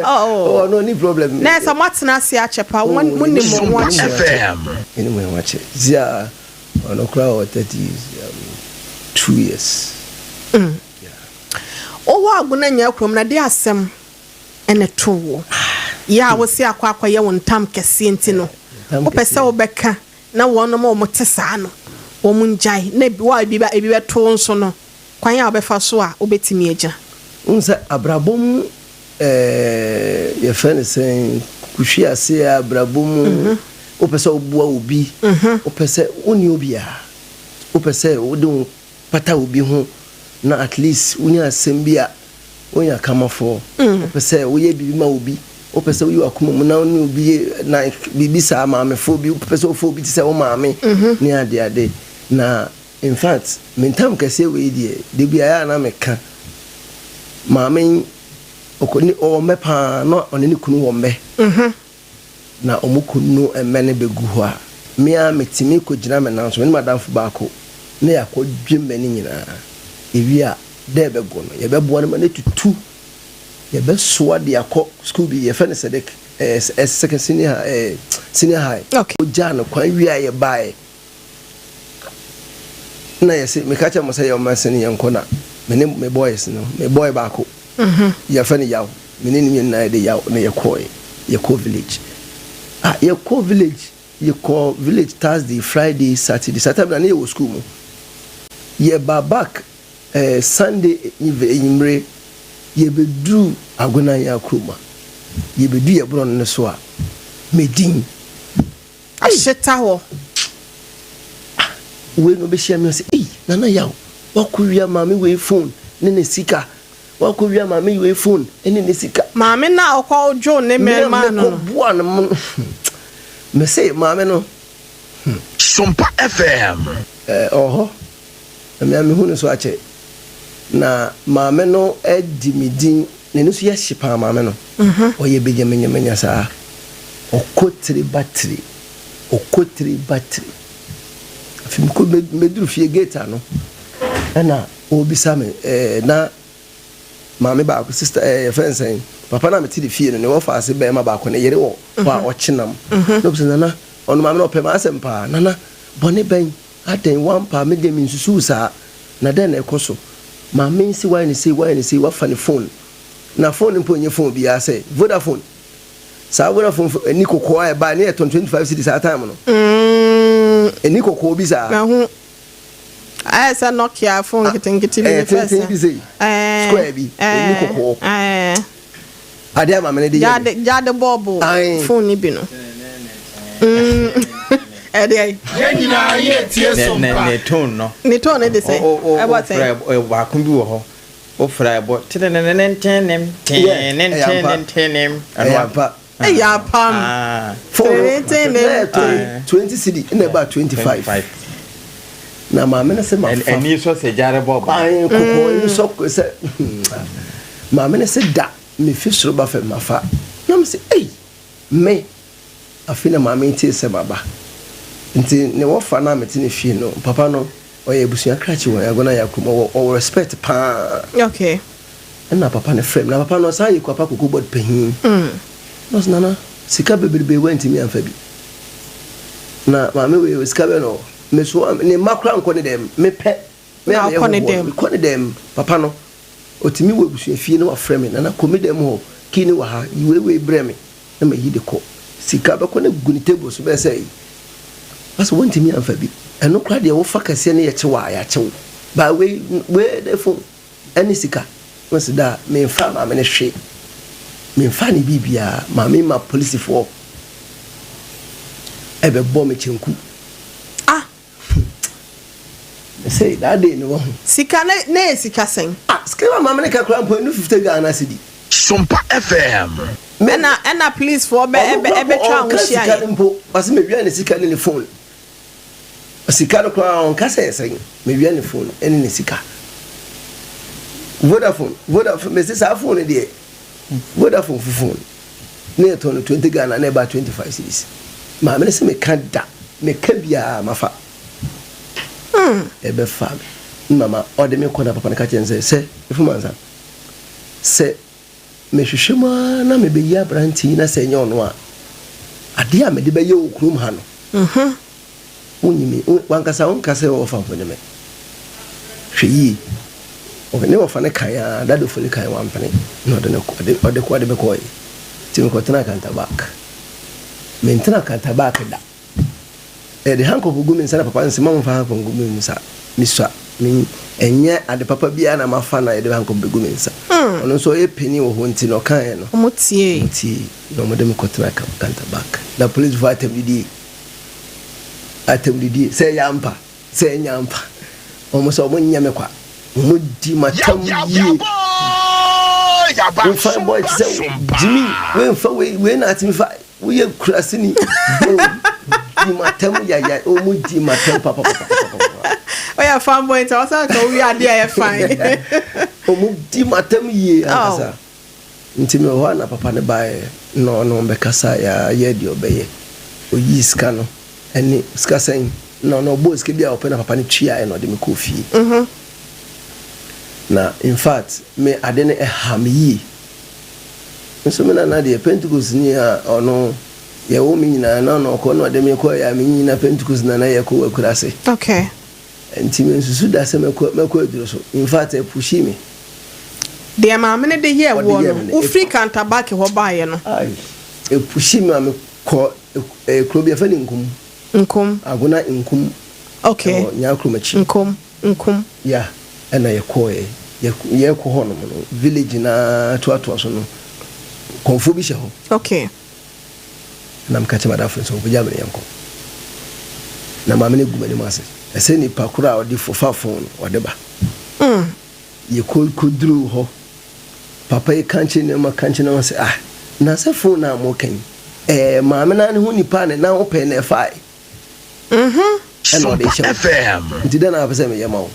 Oh. Oh, no, ni problem. Na ɛsɛ moatena ase akyɛ pa, mo nim mo ho akyɛ. FM. Ɛne mo ho akyɛ. Zia, ɔno koraa wɔ 32 years. Wowɔ Agona Nyaa kurom na de asɛm ɛna to wo. Yɛ a wosi akɔ akɔyɛ wo ntam kɛseɛ nti no. Wopɛ sɛ wobɛka na wɔnom a wɔte saa no, wɔn ngyae na ebi wɔ a ebi ebi bɛto wo nso no, kwan a wobɛfa so a wobɛtumi agyina. Wohu sɛ abrabɔ mu yɛfrɛ no sɛn, kuhwe ase a abrabɔ mu wopɛ sɛ woboa obi, wopɛ sɛ wonni obiara, wopɛ sɛ wode wo pata obi ho na at least wonya asɛm bi a wonya kamafoɔ, wopɛ sɛ woyɛ biribi ma obi, wopɛ sɛ woyi w'akoma mu na wo ne obi yɛ na biribi saa, maamefoɔ bi, wopɛ sɛ wofa obi te sɛ wo maame ne ade ade. Na in fact, me ntam kɛseɛ wei deɛ, da bi ayɛ a na meka maame yi, ɔkɔ ne ɔwɔ mmɛ paa na ɔne ne kunu wɔ mmɛ. Na ɔmo kunu mmɛ no bɛgu hɔ a, me a metumi kɔgyina me nan so, me ne madamfo baako na yɛakɔdwe mmɛ no nyinaa. Ewie a, dɛ ɛbɛgo no, yɛbɛboa no ma no atutu, yɛbɛsoa de akɔ school bi yɛfrɛ no Sɛdek ɛɛ second senior high, senior high. Ogyaa no kwan wie a yɛbaeɛ na yɛsɛ meka kyerɛ mo sɛ yɛwɔ mɛsene yɛnkɔ na me ne me boys no, me boy baako yɛfrɛ no Yaw, me ne ne mmienu na yɛde Yaw na yɛkɔɛ, yɛkɔ village, ah, yɛkɔ village, yɛkɔ village Thursday, Friday, Saturday. Saturday na ne yɛwɔ school mu, yɛba back Sunday enyimire. Yɛbɛduru Agona yɛ kurom a yɛbɛdu yɛ borɔ no ne so a medin ahyeta hɔ. Wei na ɔbɛhyia me, ɔsɛ, "Ei, Nana Yaw, wakɔ wia maame wei phone ne ne sika, wakɔ wia maame wei phone ne ne sika." Maame na ɔkɔ dwo ne mmarima no no. Mekɔboa no mo me se maame no. Sompa FM. Ɔwɔ hɔ na mea mehu no so akyɛ na maame no di me din n'ani so yɛ hye paa. Maame no ɔyɛ bɛnyamanyamanya saa, ɔkɔ tiri ba tiri, ɔkɔ tiri ba tiri. Afei mekɔ mɛduru fie gate ano ɛna ɔrebisa me na maame baako, sister, yɛfrɛ no sɛn, papa na mete ne fie no ne wɔfa ase bɛrima baako ne yere wɔ hɔ a ɔkye nam na ɔbisa nana ɔno maame no ɔpɛ ma asɛm paa. Nana bɔne bɛn adɛn wampa me deɛ mensusuw saa na dɛn na ɛkɔ so? Maame nsi wayɛ ne sei, wayɛ ne sei, wafa ne phone na phone mpo nyɛ phone biara sɛ Vodafone, saa Vodafone ani kɔkɔɔ a ɛbaa ne yɛtɔn 25 cedi saa time no, ani kɔkɔɔ bi saa. Mahu, ayɛ sɛ Nokia phone nketenkete bi. Ɛyɛ ne first. Tenten bi sei, square bi, ani kɔkɔɔ adeɛ a maame no de yɛ me. Gyade gyade bɔɔbo. Ae. Phone ni bi no ɛdeɛ. Yɛn nyinaa yɛ tie ne ne Sompa. Ne tone no. Ne tone ne de sɛ o o ɛbɔ o sɛn? Wofra baako bi wɔ hɔ, wofra ɛbɔ tenenenentenem Yeah, ɛyɛ ampa. tenenentenem. Ɛyɛ ampa. Ɛyɛ apam. Ah. Phone no Tenten na yɛtɔn 20 cedi na ɛba 25 na maame no sɛ mafa. Ɛni sɔ sɛ gyare bɔɔbo. Ae, kɔkɔɔ ani sɔ sɛ maame no sɛ da mefi soro ba fam mafa na me sɛ ei, me afei na maame tee sɛ maba nti ne wɔfa no a mete ne fie no, papa no ɔyɛ abusua krakye wɔ Agona yɛ kurom, ɔwɔ respect paa. Ɛna papa no frɛ me na papa no ɔsan yɛ Kuapa Cocoa Board panyin na ɔsɛ, "Nana, sika bebrebe wantumi amfa bi na maame wei sika bɛ no meso ne mma kora nkɔ ne dɛm mepɛ me a Na meyɛ ɔkɔ ne hɔhoɔ dɛm. no mekɔ ne dɛm." Papa no ɔtumi wɔ abusua fie na wafrɛ me, "Nana, kɔ me dɛm hɔ, kii ne wɔ ha, yi wei wei brɛ me," na mayi de kɔ. Sika bɛkɔ na gu ne table so bɛyɛ sɛ yi asɛ wɔntumi amfa bi. Ɛno koraa deɛ wofa kɛseɛ no yɛkyew a yɛakyew baa wei wei de phone ɛne sika no si da a memfa maame no hwee, memfa ne biribiara. Maame ma polisifoɔ ɛbɛbɔ me kyɛnku. Ah. Sɛ that day no wahu. Sika ne ne yɛ sika sɛn? Ah, sika ma maame ne ka koraa mpo ɛnu 50 Ghana cedi. Sompa FM. Ɛna police foɔ bɛ ɔno ɛbɛ koraa mpo ɛbɛtwa ho ɔnka hyia sika yɛ. no mpo, ɔsɛ mewia ne sika ne ne phone. Sika no koraa ɔnka sɛ ɛsɛn mewia ne phone ne ne sika. Vodafone, Vodafone, mese saa phone no deɛ, Vodafone fo phone ne yɛtɔn no 20 Ghana na ɛba 25 cedis. Maame no sɛ meka da meka biara mafa ɛbɛfa me. Ne mama ɔde me kɔ na papa no ka kyerɛ no sɛ, Sɛ, Efum ansa, sɛ mehwehwɛ mu ara na mebeyi aberante yi na sɛ ɛnyɛ ɔno a, adeɛ a mede bɛyɛ wɔ kurom ha no, wonyi me, w'ankasa wonka sɛ wɔfa mpo ne me. Hwɛ yie. Ne wɔfa no kan ara, Dado Foli kan, wampene, na ɔde no ɔde ɔde ɔde me kɔe. Nti mekɔtenaa Kantabak. Mentena Kantabak da. Yɛde handcuff gu me nsa na papa no se, Mma momfa handcuff ngu me nsa. Misua. Me, ɛnyɛ ade papa biara na mafa na yɛde handcuff begu me nsa. Ɔno nso ɔyɛ panin wɔ hɔ nti na ɔkaeɛ no. Wɔtiee. Wɔtiee. Na wɔde me kɔtenaa Kantabak. Na polisifo atɛmdidie. Atɛmdidie. Sɛ ɛyɛ ampa, sɛ ɛnyɛ ampa. Wɔn sɛ wɔnyɛ me kwa. Wɔdi m'atam yie. Wo fine boy te sɛ Jimmy, wei nfa wei, wei na atumi fa. Woyɛ kuraseni. Di m'atam yaya. Wɔn di m'atam papapapapapa. Woyɛ fine boy nti ɔsɛ nka wowie adeɛ a ɛyɛ fine. Wɔn di m'atam yie ankasa. Nti mewɔ hɔ a na papa no baeɛ na ɔne wɔn bɛkasaeɛ a yɛɛ deɛ ɔbɛyɛ. Ɔyii sika no ɛne sika sɛn na ɔno ɔbɔɔ sika bi a ɔpɛ na papa no tuaeɛ na ɔde me kɔɔ fie. Na infact me ade no ɛha me yie. Nso me nana deɛ Pentecost ni a ɔno yɛwo me nyinaa na ɔno ɔkɔ na ɔde me kɔeɛ a me nyina Pentecost na na yɛkɔ wɔ akurase. Okay. Nti mensusu da sɛ mɛkɔ mɛkɔ aduro so. In fact ɛpushii me. Deɛ maame no de yɛɛ woɔ no, wofiri Kantabaki hɔ baeɛ no. Ai, ɛpushii me ma mekɔ kuro bi yɛfrɛ no Nkum. Nkum. Agona Nkum. Okay. Ɛwɔ Nyakurom akyi. Nkum, Nkum. Yeah, ɛna yɛkɔɔɛ. Yɛkɔ hɔ nom no, village no ara toatoa so no, kɔmfoɔ bi hyɛ hɔ. Okay. Ɛna meka kyerɛɛ m'adamfo no sɛ ɔbɛgya me na yɛnkɔ. Na maame no gu m'anim ase. Ɛsɛ nipa koro a ɔde fa fon no ɔde ba. Yɛkɔ kɔduruu hɔ. Papa yi kankye nneɛma kankye nneɛma sɛ ah na sɛ fon no a moka yi ɛɛ maame no ara ne ho nipa a ne nan ho pɛɛ na ɛfae. Ɛna ɔde hyɛ wo. Nti dɛn na wopɛ sɛ meyɛ ma wo?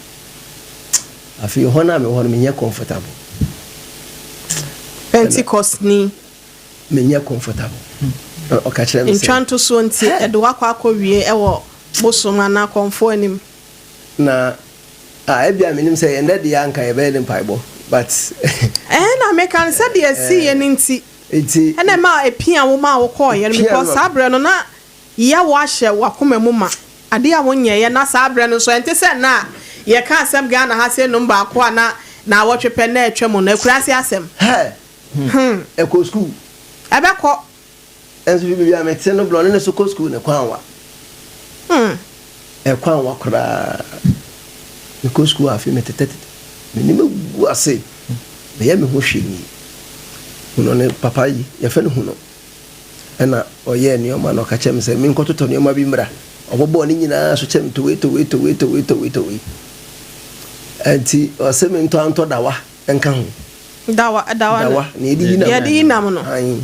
Afei hɔ no a mewɔ hɔ no menyɛ comfortable. Pentecost ni. Menyɛ comfortable. Na ɔka kyerɛ me sɛ. Ntwa ntosoɔ nti, ɛde wo akɔ akɔwie wɔ bosom anaa kɔmfoɔ anim. Na ah ebia menim sɛ yɛn dɛ deɛ anka yɛbɛyɛ ne mpaebɔ but. Ɛɛ na meka no sɛdeɛ ɛsiiɛ no nti. Nti. Ɛna ɛmaa ɛpia wo maa wokɔeɛ no because saa berɛ no na yaw ahyɛ w'akoma mu ma. Adeɛ a wonyɛeɛ na saa berɛ no nso ɛnte sɛ nnɛ a yɛka asɛm Ghana ha sei nom baako a na naawɔtwe pɛ na atwa mu no, akuraase asɛm. Hɛ! Hmm. Ɛkɔ sukuu. Ɛbɛkɔ. Nso fi baabi a mete no borɔno no so kɔ sukuu no ɛkwan wa. Hmm. Ɛkwan wa koraa. Mekɔ sukuu a afei metetɛtetɛ. M'anim agu ase. Meyɛ me ho hwee nie. Huno ne papa yi, yɛfrɛ no Huno. Ɛna ɔyɛɛ nneɛma na ɔka kyerɛ me sɛ menkɔtotɔ nneɛma bi mmra. Ɔbɔbɔɔ ne nyinaa so kyerɛ me towei towei towei towei towei towei. Ɛnti ɔse mentɔ antɔ dawa nka ho. Dawa, dawa no. Dawa, nea yɛde yi nam. Yɛde yi nam no. Ae,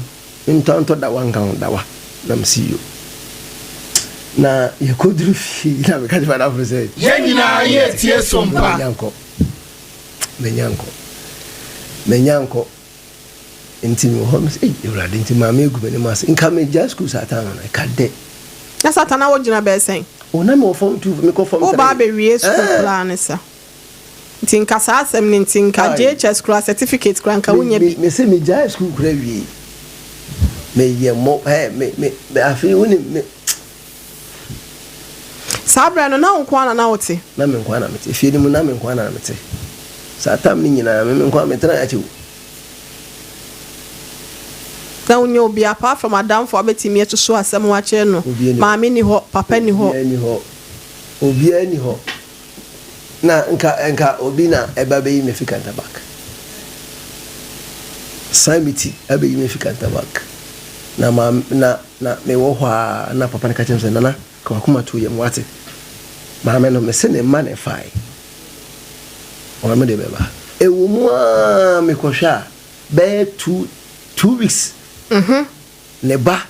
ntɔ ntɔ dawa nka ho, dawa. Na mese yo. Na yɛkɔduru fie na meka kyerɛ m'adamfo sɛ. Yɛn nyinaa yɛretie Sompa. Manya nkɔ. Manya nkɔ. Manya nkɔ. Nti mewɔ hɔ mese, ei Awurade, nti maame agu m'anim ase. Nka megyae sukuu saa time no, ɛka dɛ. Na Satan na wogyina bɛyɛ sɛn? Oh, na mewɔ form two, mekɔ form three. Woba abɛwie sukuu koraa ne sa. Nti nka saa asɛm no nti nka JHS koraa certificate koraa nka wonya bi. Me se me gyae school koraa wiei. Me yɛ mɔ eh me me afei wonim me. Saa berɛ no na wo nko ara na na wote? Na me nko ara na mete. Efie no mu na me nko ara na mete. Saa tam no nyinaa me me nko ara metena akyɛ o. Na wonya obi apart from adamfo a wobɛtumi asusu asɛm ho akyerɛ no? Maame nni hɔ, papa nni hɔ. Obiara nni hɔ. Obiara nni hɔ. Na nka nka obi na ɛba bɛyi me afi Kantabak. San me ti abɛyi me afi Kantabak. Na ma na na mewɔ hɔ a na papa no ka kyerɛ me sɛ nana ka wakoma to yam wate. Maame no mese ne mma na ɛfae. Ɔno de bɛba. Ɛwɔ mu ara mekɔhwɛ a bɛyɛ 2 weeks. Ne ba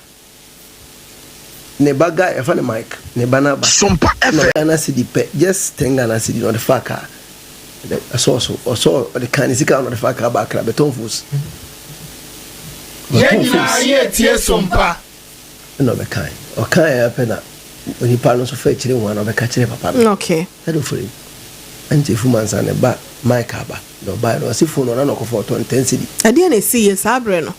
Ne ba guy yɛfrɛ no Mike ne ba no aba Sompa na FM. Ghana cedi pɛ just ten Ghana cedi na ɔde faa car ɛdɛ ɛsɔɔ so ɔsɔɔ ɔde kaa ne sika na ɔde faa car ba Accra bɛtɔn fos Yɛn ɔbɛtɔn nyinaa fos yɛretie Sompa. ɛna ɔbɛkae ɔkae ara pɛ na onipa no nso fa akyire ho a na ɔbɛka kyerɛ papa no Okay. ɛna ofiri. Ɛnkyɛ fum ansa ne ba Mike aba. Na ɔbaeɛ no, ɔse phone no ɔno na ɔkɔfa ɔtɔn 10 cedi. Ɛdeɛn na ɛsiiɛ saa berɛ no?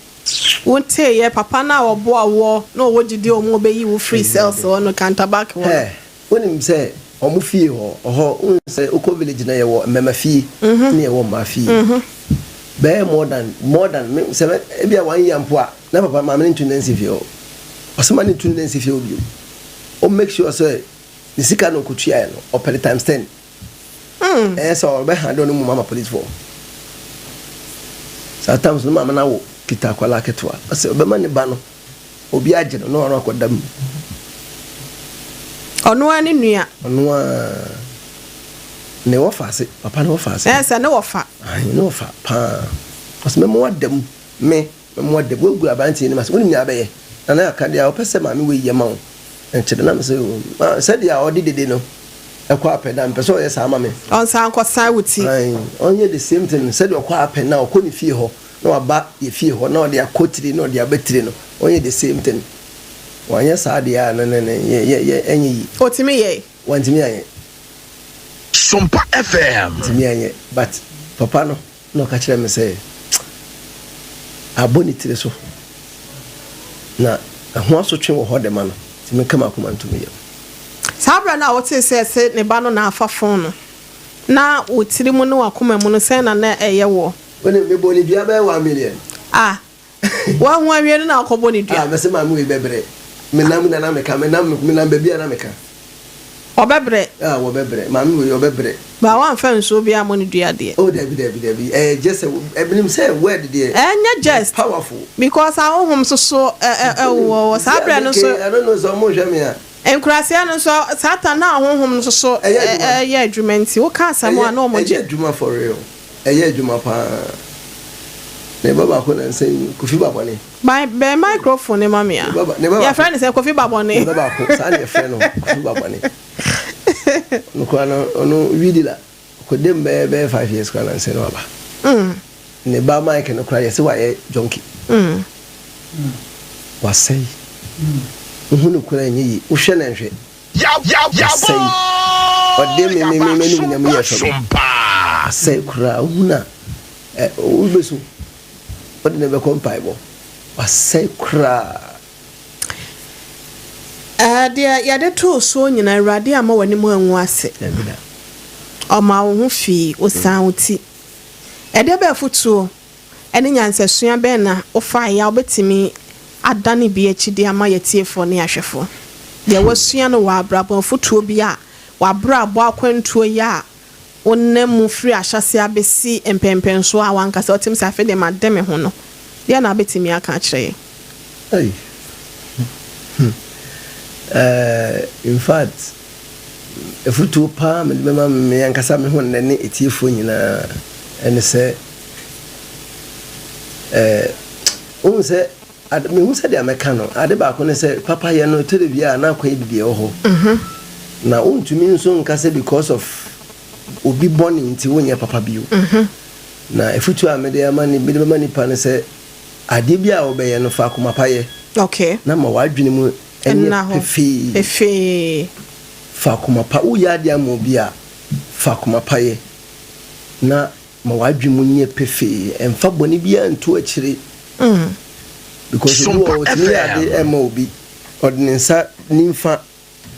Woteeɛ papa no a ɔboa woɔ na ɔwɔ gyidie wɔ mu a ɔbɛyi wo firi cells hɔ no, Kantabak hɔ no? Hɛ, wonim sɛ wɔn fie hɔ, ɔhɔ, wohu sɛ wokɔ village no a yɛwɔ mmɛma fie ne yɛwɔ mmaa fie. Bɛyɛ more than, more than, me, sɛ mɛ, ebia one year mpo a, na papa, maame no ntu ne nan nsi fie hɔ. Ɔse ma no ntu ne nan nsi fie hɔ bio. Ɔ make sure sɛ ne sika na ɔkɔtuaeɛ no, ɔpɛ no times ten. Ɛyɛ sɛ ɔbɛ handle no mmom ama policefoɔ. Saa times no maame no awo kita akwadaa ketewa. Ɔsɛ ɔbɛma ne ba no obi agye no na ɔno akɔda mu. Ɔno ara ne nua. Ɔno ara ne wɔfa ase papa ne wɔfa ase. Ɛyɛ sɛ ne wɔfa. Ayi ne wɔfa paa. Ɔsɛ mɛma wada mu me mɛma wada mu wagu aberanteɛ anim ase wonim nea abɛyɛ. Nana aka deɛ ɔpɛ sɛ maame wei yɛ ma wo. Nkyerɛ na mesɛ sɛdeɛ ɔde dede no ɛkɔ apɛ na mpɛ sɛ ɔyɛ saa ma me. Ɔnsan nkɔsan wo ti. Ae, ɔnyɛ the same thing sɛdeɛ ɔkɔ apɛ na ɔkɔ ne fie hɔ na waba yɛ fie hɔ na ɔde akɔ tire na ɔde aba tire no, ɔnyɛ the same thing. Wanyɛ saa deɛ a na na na yɛ yɛ yɛ ɛnyɛ yie. Ɔtumi yɛe? Wantumi anyɛ. Sompa FM. Wantumi anyɛ but papa no Na ɔka kyerɛɛ me sɛ, Abɔ ne tiri so, na ɛho asotwe wɔ hɔ de ma no, nti menka m'akoma nto me yam. Saa berɛ no a wotee sɛ ɛse ne ba no na afa fon no, na wo tiri mu ne w'akoma mu no, sɛn na na ɛyɛ woɔ? Wonim, mebɔɔ no dua bɛyɛ 1,000,000. Ah, woahu awie no na wokɔbɔ no dua? Ah, mese maame wei bɛbrɛ. Menam na na meka, menam, menam baabi a na meka. Ɔbɛbrɛ. Ah, wɔbɛbrɛ. Maame wei ɔbɛbrɛ. Ba woamfa nsuo biara ammɔ no dua deɛ. Oh, dabi, dabi, dabi. Ɛyɛ just sɛ, menim sɛ word deɛ. Ɛnyɛ just. Powerful. Because ahonhom nso so wɔ hɔ. Saa berɛ no nso. I don't know sɛ wɔn nhwɛ me a. Nkuraseɛ no nso, Satan na ahonhom no nso so yɛ adwuma nti, woka asɛm a na wɔgye. Ɛyɛ adwuma for real. Ɛyɛ adwuma paa. Ne ba baako nansa yi, Kofi Babɔne. Bɛn microphone no ma me a. Yɛfrɛ no sɛ Kofi Babɔne. Ne ba baako, saa na yɛfrɛ no, Kofi Babɔne. Ɔno koraa no, ɔno Widila, ɔkɔda mu bɛyɛ bɛyɛ 5 years koraa nansa na waba. Ne ba Mike no koraa yɛsɛ wayɛ junkie. Wasɛe. Wohu no koraa ɛnyɛ yie. Wohwɛ no nhwɛ. Wasɛe. Ɔde me me me m'animonyam yɛɛ fam. Wasɛe koraa. Wohu no a, wobɛsu. Wode no bɛkɔ mpaebɔ. Wasɛe koraa. Deɛ yɛde too soɔ nyinaa, Awurade amma w'anim angu ase. Dabi da. Ɔmaa wo ho fii, ɔsaa wo ti. Ɛdeɛ bɛn afotuo ne nyansasua bɛn na wofaeɛ a wobɛtumi adane bi akyi de ama yɛn atiefoɔ ne ahwɛfoɔ? Deɛ woasua no wɔ abrabɔ, afotuo bi a w'abrabɔ akwantuo yi a wonam mu firi ahyɛaseɛ abɛsi mpɛnpɛnsoɔ a w'ankasa wotumi sɛ afei deɛ made me ho no, deɛ na wobɛtumi aka akyerɛ yɛn? Hey. In fact, afotuo paa mede bɛma me ankasa me ho nnɛ ne etiefoɔ nyinaa ɛne sɛ wohu sɛ mehu sɛ deɛ mɛka no, ade baako ne sɛ papayɛ no ɛtɔ da bi a na akwan bi deɛ ɛwɔ hɔ na wontumi nso nka sɛ because of obi bɔne nti wonyɛ papa bio. Na afotuo a mede ama ne mede bɛma nipa no sɛ adeɛ bi a wɔbɛyɛ no, fa akoma pa yɛ na ma w'adwene mu ɛnyɛ pefee. Pefee. Fa akoma pa woyɛ adeɛ ama obi a, fa akoma pa yɛ na ma w'adwene mu nyɛ pefee. Ɛmfa bɔne biara nto akyire because obi wɔ ɔtumi yɛ ade ɛma obi, ɔde ne nsa nimfa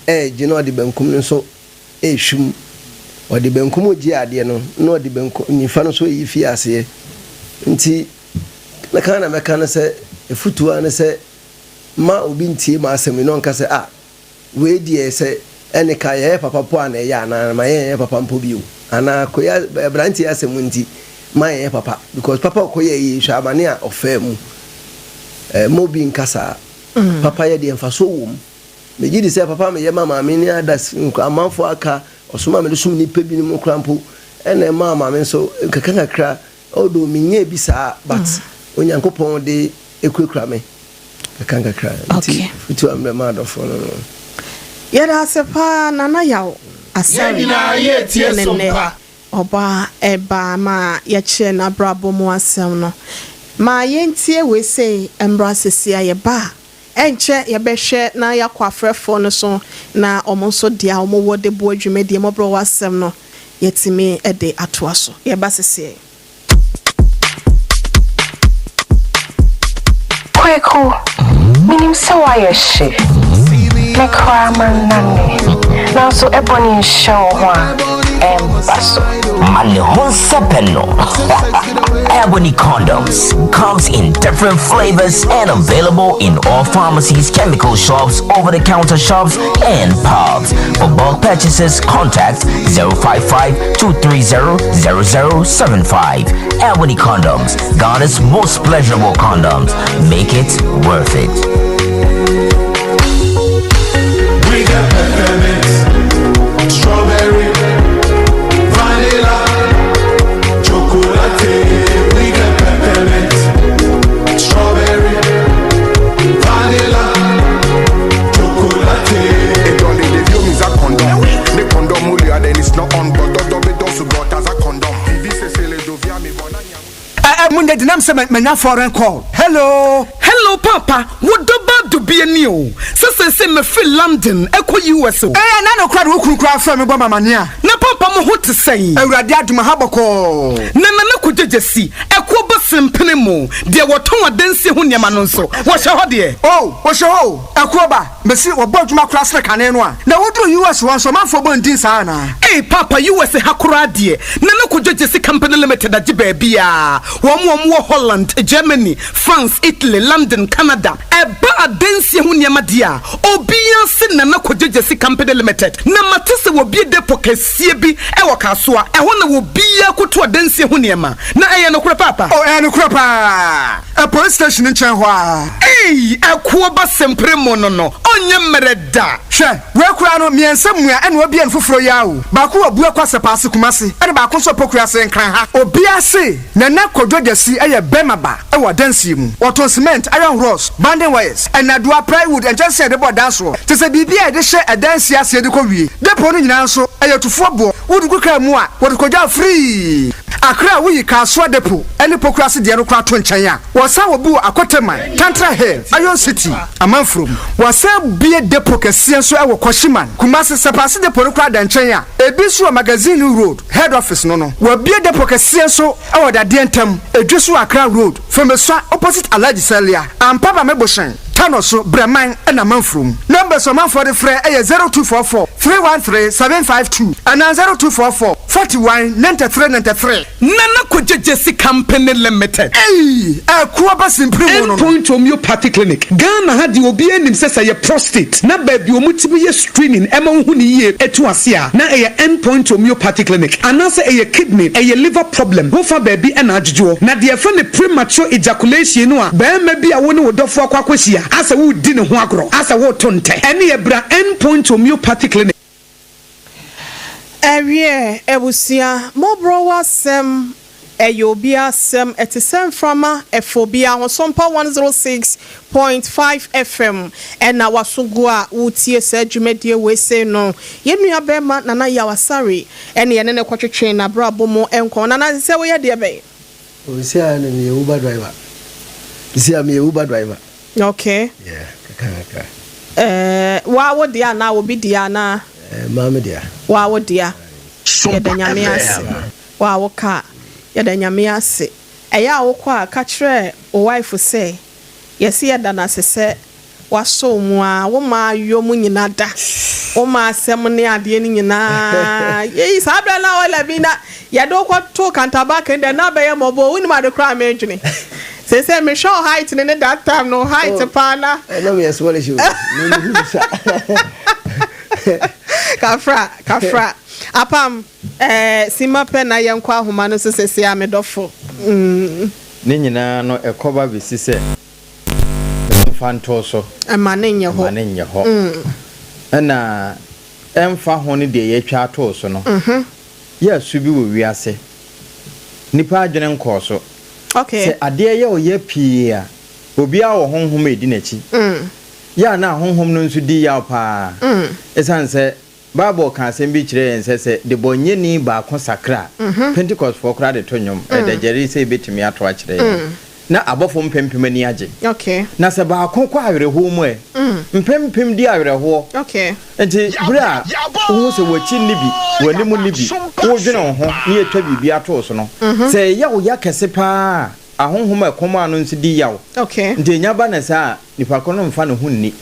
ɛɛgye na ɔde benkum no nso ɛɛhwim. Ɔde benkum gye adeɛ no na ɔde benkum nifa no nso ɛyi fi aseɛ. Nti mɛka na mɛka no sɛ efutuo ne sɛ ma obi ntie ma asɛm yi na ɔnka sɛ, ah, wei deɛ sɛ ɛne ka yɛyɛ papa po a na ɛyɛ anaa ma yɛnyɛ papa mpo bio anaa kɔyɛ aberanteɛ asɛm nti ma yɛnyɛ papa because papa ɔkɔyɛ yi, hwɛ amane a ɔfaa mu. Ma obi nka saa. Papa yɛ deɛ mfasoɔ wɔ mu. Megye di sɛ papa meyɛ ma maame ne ada amanfoɔ aka ɔsom a mede som nnipa binom koraa mpo ɛna ɛmaa maame nso nkakra nkakra, although menyɛɛ bi saa, but Onyankopɔn de ekurakura me kakra nkakra. Nti futu a mmerɛ ma adɔfoɔ no. Yɛda ase paa, Nana Yaw Yɛn Asare. nyinaa yɛtie Ne nnɛ Sompa. ɔbaa ɛbaa ma yɛkyerɛ n'abrabɔ mu asɛm no. Ma yɛntie wei sei mmra sisi a yɛba a, ɛnkyɛ yɛbɛhwɛ na yɛakɔ afrɛfoɔ no so na ɔmo nso deɛ a ɔmo wɔ de boa dwumadie mmɔborɔ wɔ asɛm no. yɛatumi de atoa so. Yɛba seseɛ. Kweku, menim sɛ woayɛ hye, me koraa mannane, nanso ɛbɔne nhyɛ wo ho a, ɛmba so. Ma ne ho nsɛpɛ no. Ebony condoms comes in different flavors and available in all pharmacies, chemical shops, over-the-counter shops, and pubs. For bulk purchases, contact 055 230 0075. Ebony condoms, Ghana's most pleasurable condoms. Make it worth it. We got peppermint, strawberry, vanilla, chocolate. We got peppermint, strawberry, vanilla, chocolate. Edɔle ɖeviwo mi za kɔndɔm ne kɔndɔm lia then it's not on gbɔdɔdɔ be dɔ sugbɔ ta za kɔndɔm vivi sese le dovia mi vɔ na nya. Ɛ ɛ munde dinam sɛ manya foreign call. Hello. Hello papa, wo dɔba dubie ni o. Sɛ sese mefiri London ɛkɔ US o. Ɛyɛ na no kora de wo kunu kora frɛ me bɔ mamane a. Na papa mo ho te sɛn? Awurade adom ha bɔkɔɔ. Na nana kɔgyegye si ɛkoɔ bɔ sempene mu deɛ wɔtɔn adansie ho nneɛma no nso wɔhyɛ hɔ deɛ. O wɔhyɛ hɔ o ɛkoɔ ba mesi wɔbɔ adwuma kora sere kane no a na woduru US hɔ nso ɔmanfoɔ bɔ ndin saa anaa? Ei papa US ha koraa deɛ Nana Kojo Gyesi Company Limited agye baabiaa wɔn wɔn wɔ Holland, Germany, France, Italy, London, Canada. Ɛba adansie ho nneɛma deɛ a, obiara se Nana Kojo Gyesi Company Limited. Na mate sɛ wɔbue depot kɛseɛ bi wɔ Kasoa, ɛhɔ na obiara kɔtu adansie ho nneɛma. Na ɛyɛ nokorɛ paapa? Oh, ɛyɛ nokorɛ paa. Ɛ police station no nkyɛn hɔ ara. Ei, ɛkoɔ ba sempere mo no no, ɔnyɛ mmerɛ da. Hwɛ, wei koraa no, mmiɛnsa mua ɛna wabue no foforɔ yi ara o. Baako wɔ Buakwa Sɛpaase Kumasi, ɛna baako nso wɔ Pokuase Nkran ha. Obiara se Nana Kwadwo Gyasi yɛ bɛrima ba wɔ adansie mu. Wɔtɔn cement, iron rods, banding wires, nnadewa, plywood, nkyɛnsee a yɛde bɔ dan soɔ, te sɛ biribi a yɛde hyɛ adansie aseɛ de kɔ wie. Depot no nyinaa nso, ɛyɛ tufoɔ boɔ. Wode gu kaa mu a, wɔde kɔgyaw firii. Accra a woyi Kasoa Depot ne Pokuase deɛ no koraa to nkyɛn a, wɔsan wɔ bi wɔ Akoteman, Tantra Hill, Iron City, Amanfurom. Wɔasan abue depot kɛseɛ nso wɔ Kwashiman, Kumasi. Sapase Depot no koraa da nkyɛn a, ebi nso wɔ Magazine Road, Head Office no no. Wɔabue depot kɛseɛ nso wɔ Dadeɛ Ntam, Edweso Accra Road, Fomesua opposite Alhaji Salia, Ampaba Mebohyɛn, Tano so, Brɛman na Amanfurom. Numbers a ɔmanfoɔ de frɛ yɛ 0244 313 752 anaa 0244 41 93 93. Nana Kogye Gyesi Company Limited. Ei! Ɛko aba simpiri mu no no. End Point Homeopathy Clinic, Ghana ha deɛ obiara nim sɛ sɛ ɛyɛ prostate na baabi a wɔtumi yɛ screening ɛma wohu no yie ɛtu ase a na ɛyɛ End Point Homeopathy Clinic anaasɛ ɛyɛ kidney, ɛyɛ liver problem wofa baabi ɛna adwodwoɔ. Na deɛ yɛfrɛ no premature ejaculation no a barima bi a wo ne wo dɔfoɔ akɔ akɔhyia asɛ woredi ne ho agorɔ asɛ woreto ntɛ ɛneɛ bra End Point Homeopathy Clinic. Ɛwiɛ, abusua, mmɔborɔwa asɛm, ɛyɛ obiara asɛm, ɛte sɛ mframa, ɛfa obiara ho. Sompa 106.5 FM ɛna w'aso gu a woretie saa dwumadie wei sei no. Yɛn nua barima Nana Yaw Asare ɛne yɛne no kɔtwetwe n'abrabɔ mu nkɔmmɔ. Nana, sɛ woyɛ deɛ bɛn? Oh, sisi a na meyɛ Uber driver. Sisi a meyɛ Uber driver. Okay. Yeah, kakra kakra. Eh, waa wo dea anaa obi dea anaa? Eh, maa me dea. Waa wo dea. Yɛda Nyame ase. Waa wo car. Yɛda Nyame ase. Ɛyɛ a wokɔ a, ka kyerɛ wo wife sɛ, yɛse yɛda no ase sɛ Wasɔ wo mu aa, wo maa yɔ mu nyina da, wo maa asɛm ne adeɛ no nyinaa yei saa berɛ na oil bi na yɛde wo kɔ too kantabak no deɛ na abɛyɛ mmɔbɔ o, wonim ade koraa a medwene seesei mehwɛ wo height no ne that time no wo height paa na. Na meyɛ smallish o, me me hu sa. Kafra, kafra, apam eh, simma pɛ na yɛnkɔ ahoma no so seesei a me dɔfo mm. Ne nyinaa no ɛkɔba bɛsi sɛ. Mfa ntoo so. Mma no nyɛ hɔ. Mma no nyɛ hɔ. Ɛna ɛmfa ho ne deɛ yɛatwa atoo so no, yɛ su bi wɔ wiase. Nnipa adwene nkɔɔ so. Sɛ adeɛ yɛ ɔya pii a, obiara wɔ honhom a ɛdi n'akyi. Yɛ a na ahonhom no nso di yaw pa ara. Ɛsiane sɛ Bible ka asɛm bi kyerɛ yɛn sɛ sɛ debɔnyɛni baako sakra a, Pentekostfoɔ koraa de to nnwom, ɛda gyɛre sɛ yɛbɛtumi ato akyerɛ yɛn. Na abɔfo mpempem ani agye. Na sɛ baako kɔ awerɛhoɔ mu ɛ? Mpempem di awerɛhoɔ. Enti berɛ a wohu sɛ w'akyi nni bi, w'anim nni bi, woredwene wo ho na yɛatwa biribi ato wo so no, sɛ ɛyɛ wo ya kɛse pa ara a, ahonhom a ɛkɔm ano nso di yaw. Enti ɛnya ba no saa a, nipa ko no mfa ne ho nni.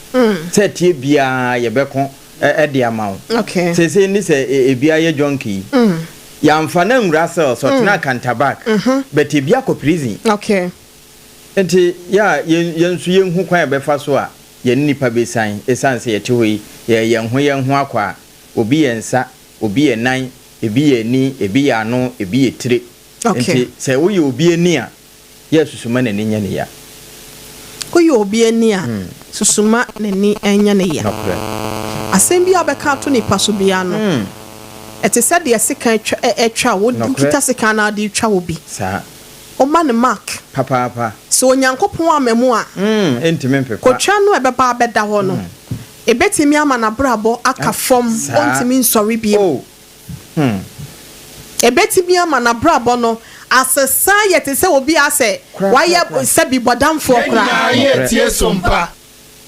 Sɛ ɛteɛ biara yɛbɛko de ama wo. Seesei ne sɛ ebi ayɛ junkie yi, yɛamfa no anwura cells, ɔtenaa Canterbury, but ebi akɔ prison. Enti yɛ a yɛn nso yɛnhu kwan a yɛbɛfa so a yɛne nnipa bɛsian, ɛsiane sɛ yɛte hɔ yi, yɛyɛ yɛn ho yɛn ho akwaa. Obi yɛ nsa, obi yɛ nan, ebi yɛ ani, ebi yɛ ano, ebi yɛ tire. Enti sɛ woyɛ obi ani a, yɛ susu ma n'ani nyɛ ne ya. Woyɛ obi ani a, susu ma n'ani nyɛ ne ya. Nokorɛ. Asɛm biara a wobɛka ato nipa so biara no, ɛte sɛ deɛ sekan twa ɛ twa wo, wokita sekan na wode retwa obi. Saa. Woma no mark. Papaapa. Sɛ Onyankopɔn amma mu a, Ɛntumi mpepa. kotwa no a ɛbɛba abɛda hɔ no, ɛbɛtumi ama n'abrabɔ aka fam, ɔntumi nsɔre bio. Oh. Hmm. Ebetumi ama n'abrabɔ no asesa ayɛ te sɛ obi a asɛ wayɛ sɛbi bɔdamfoɔ Yɛn koraa. nyinaa yɛ tie so mpa.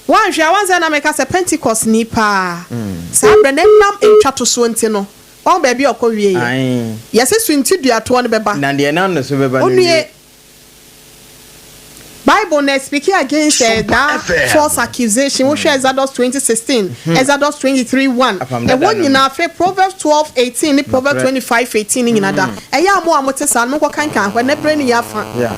Woanhwɛ a, woahu sɛ na meka sɛ Pentekostni paa. Saa berɛ no, ɛnam ntwatosoɔ nti no, woahu baabi a ɔkɔwieeɛ? Ae. Yɛse suntiduatoɔ no bɛba. Na deɛ ɛnam ne so bɛba no Onue, nwie. Bible no speaking against eh, Sompa that FM. false accusation. Wohwɛ Exodus 20:16, Exodus 23:1, Apam dada ɛhɔ no mu. nyinaa afei Proverbs 12:18 ne Proverbs Nokorɛ. 25:18 no nyinaa da. Ɛyɛ a mo a mote saa no monkɔ kankan hɔ, ɛnɛ berɛ no yɛ afa. Yeah.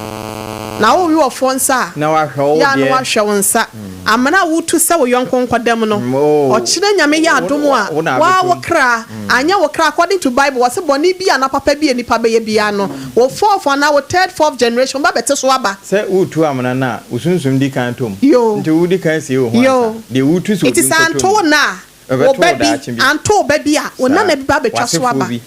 Na wowe ɔfoɔ nsa a, Na wahwɛ wo yɛ a na deɛ. wahwɛ wo nsa. Amena a wotu sɛ wo yɔnko nkɔda mu no, Oh. ɔkyena Nyame yɛ Wo, adom a, wo na woaa abɛtɔ wo mu. kra, anyɛ wo kra according to Bible, wɔse bɔne bi anaa papa bi a nipa bɛyɛ biara no, Wo fourth anaa wo third fourth generation ba bɛte so aba. Sɛ woretu amena no a, wo sunsum di kan tɔ mu. Yoo. Nti wodi kan sie wo ho ansa. Yoo. Deɛ woretu sɛ Nti obi sɛ nkɔtɔ anto mu wo no, nna a, ɛbɛto wo ba wo bi, daakye bi. anto wo ba bi a, wo Saa. nana bi ba abɛtwa so W'asefoɔ aba. bi.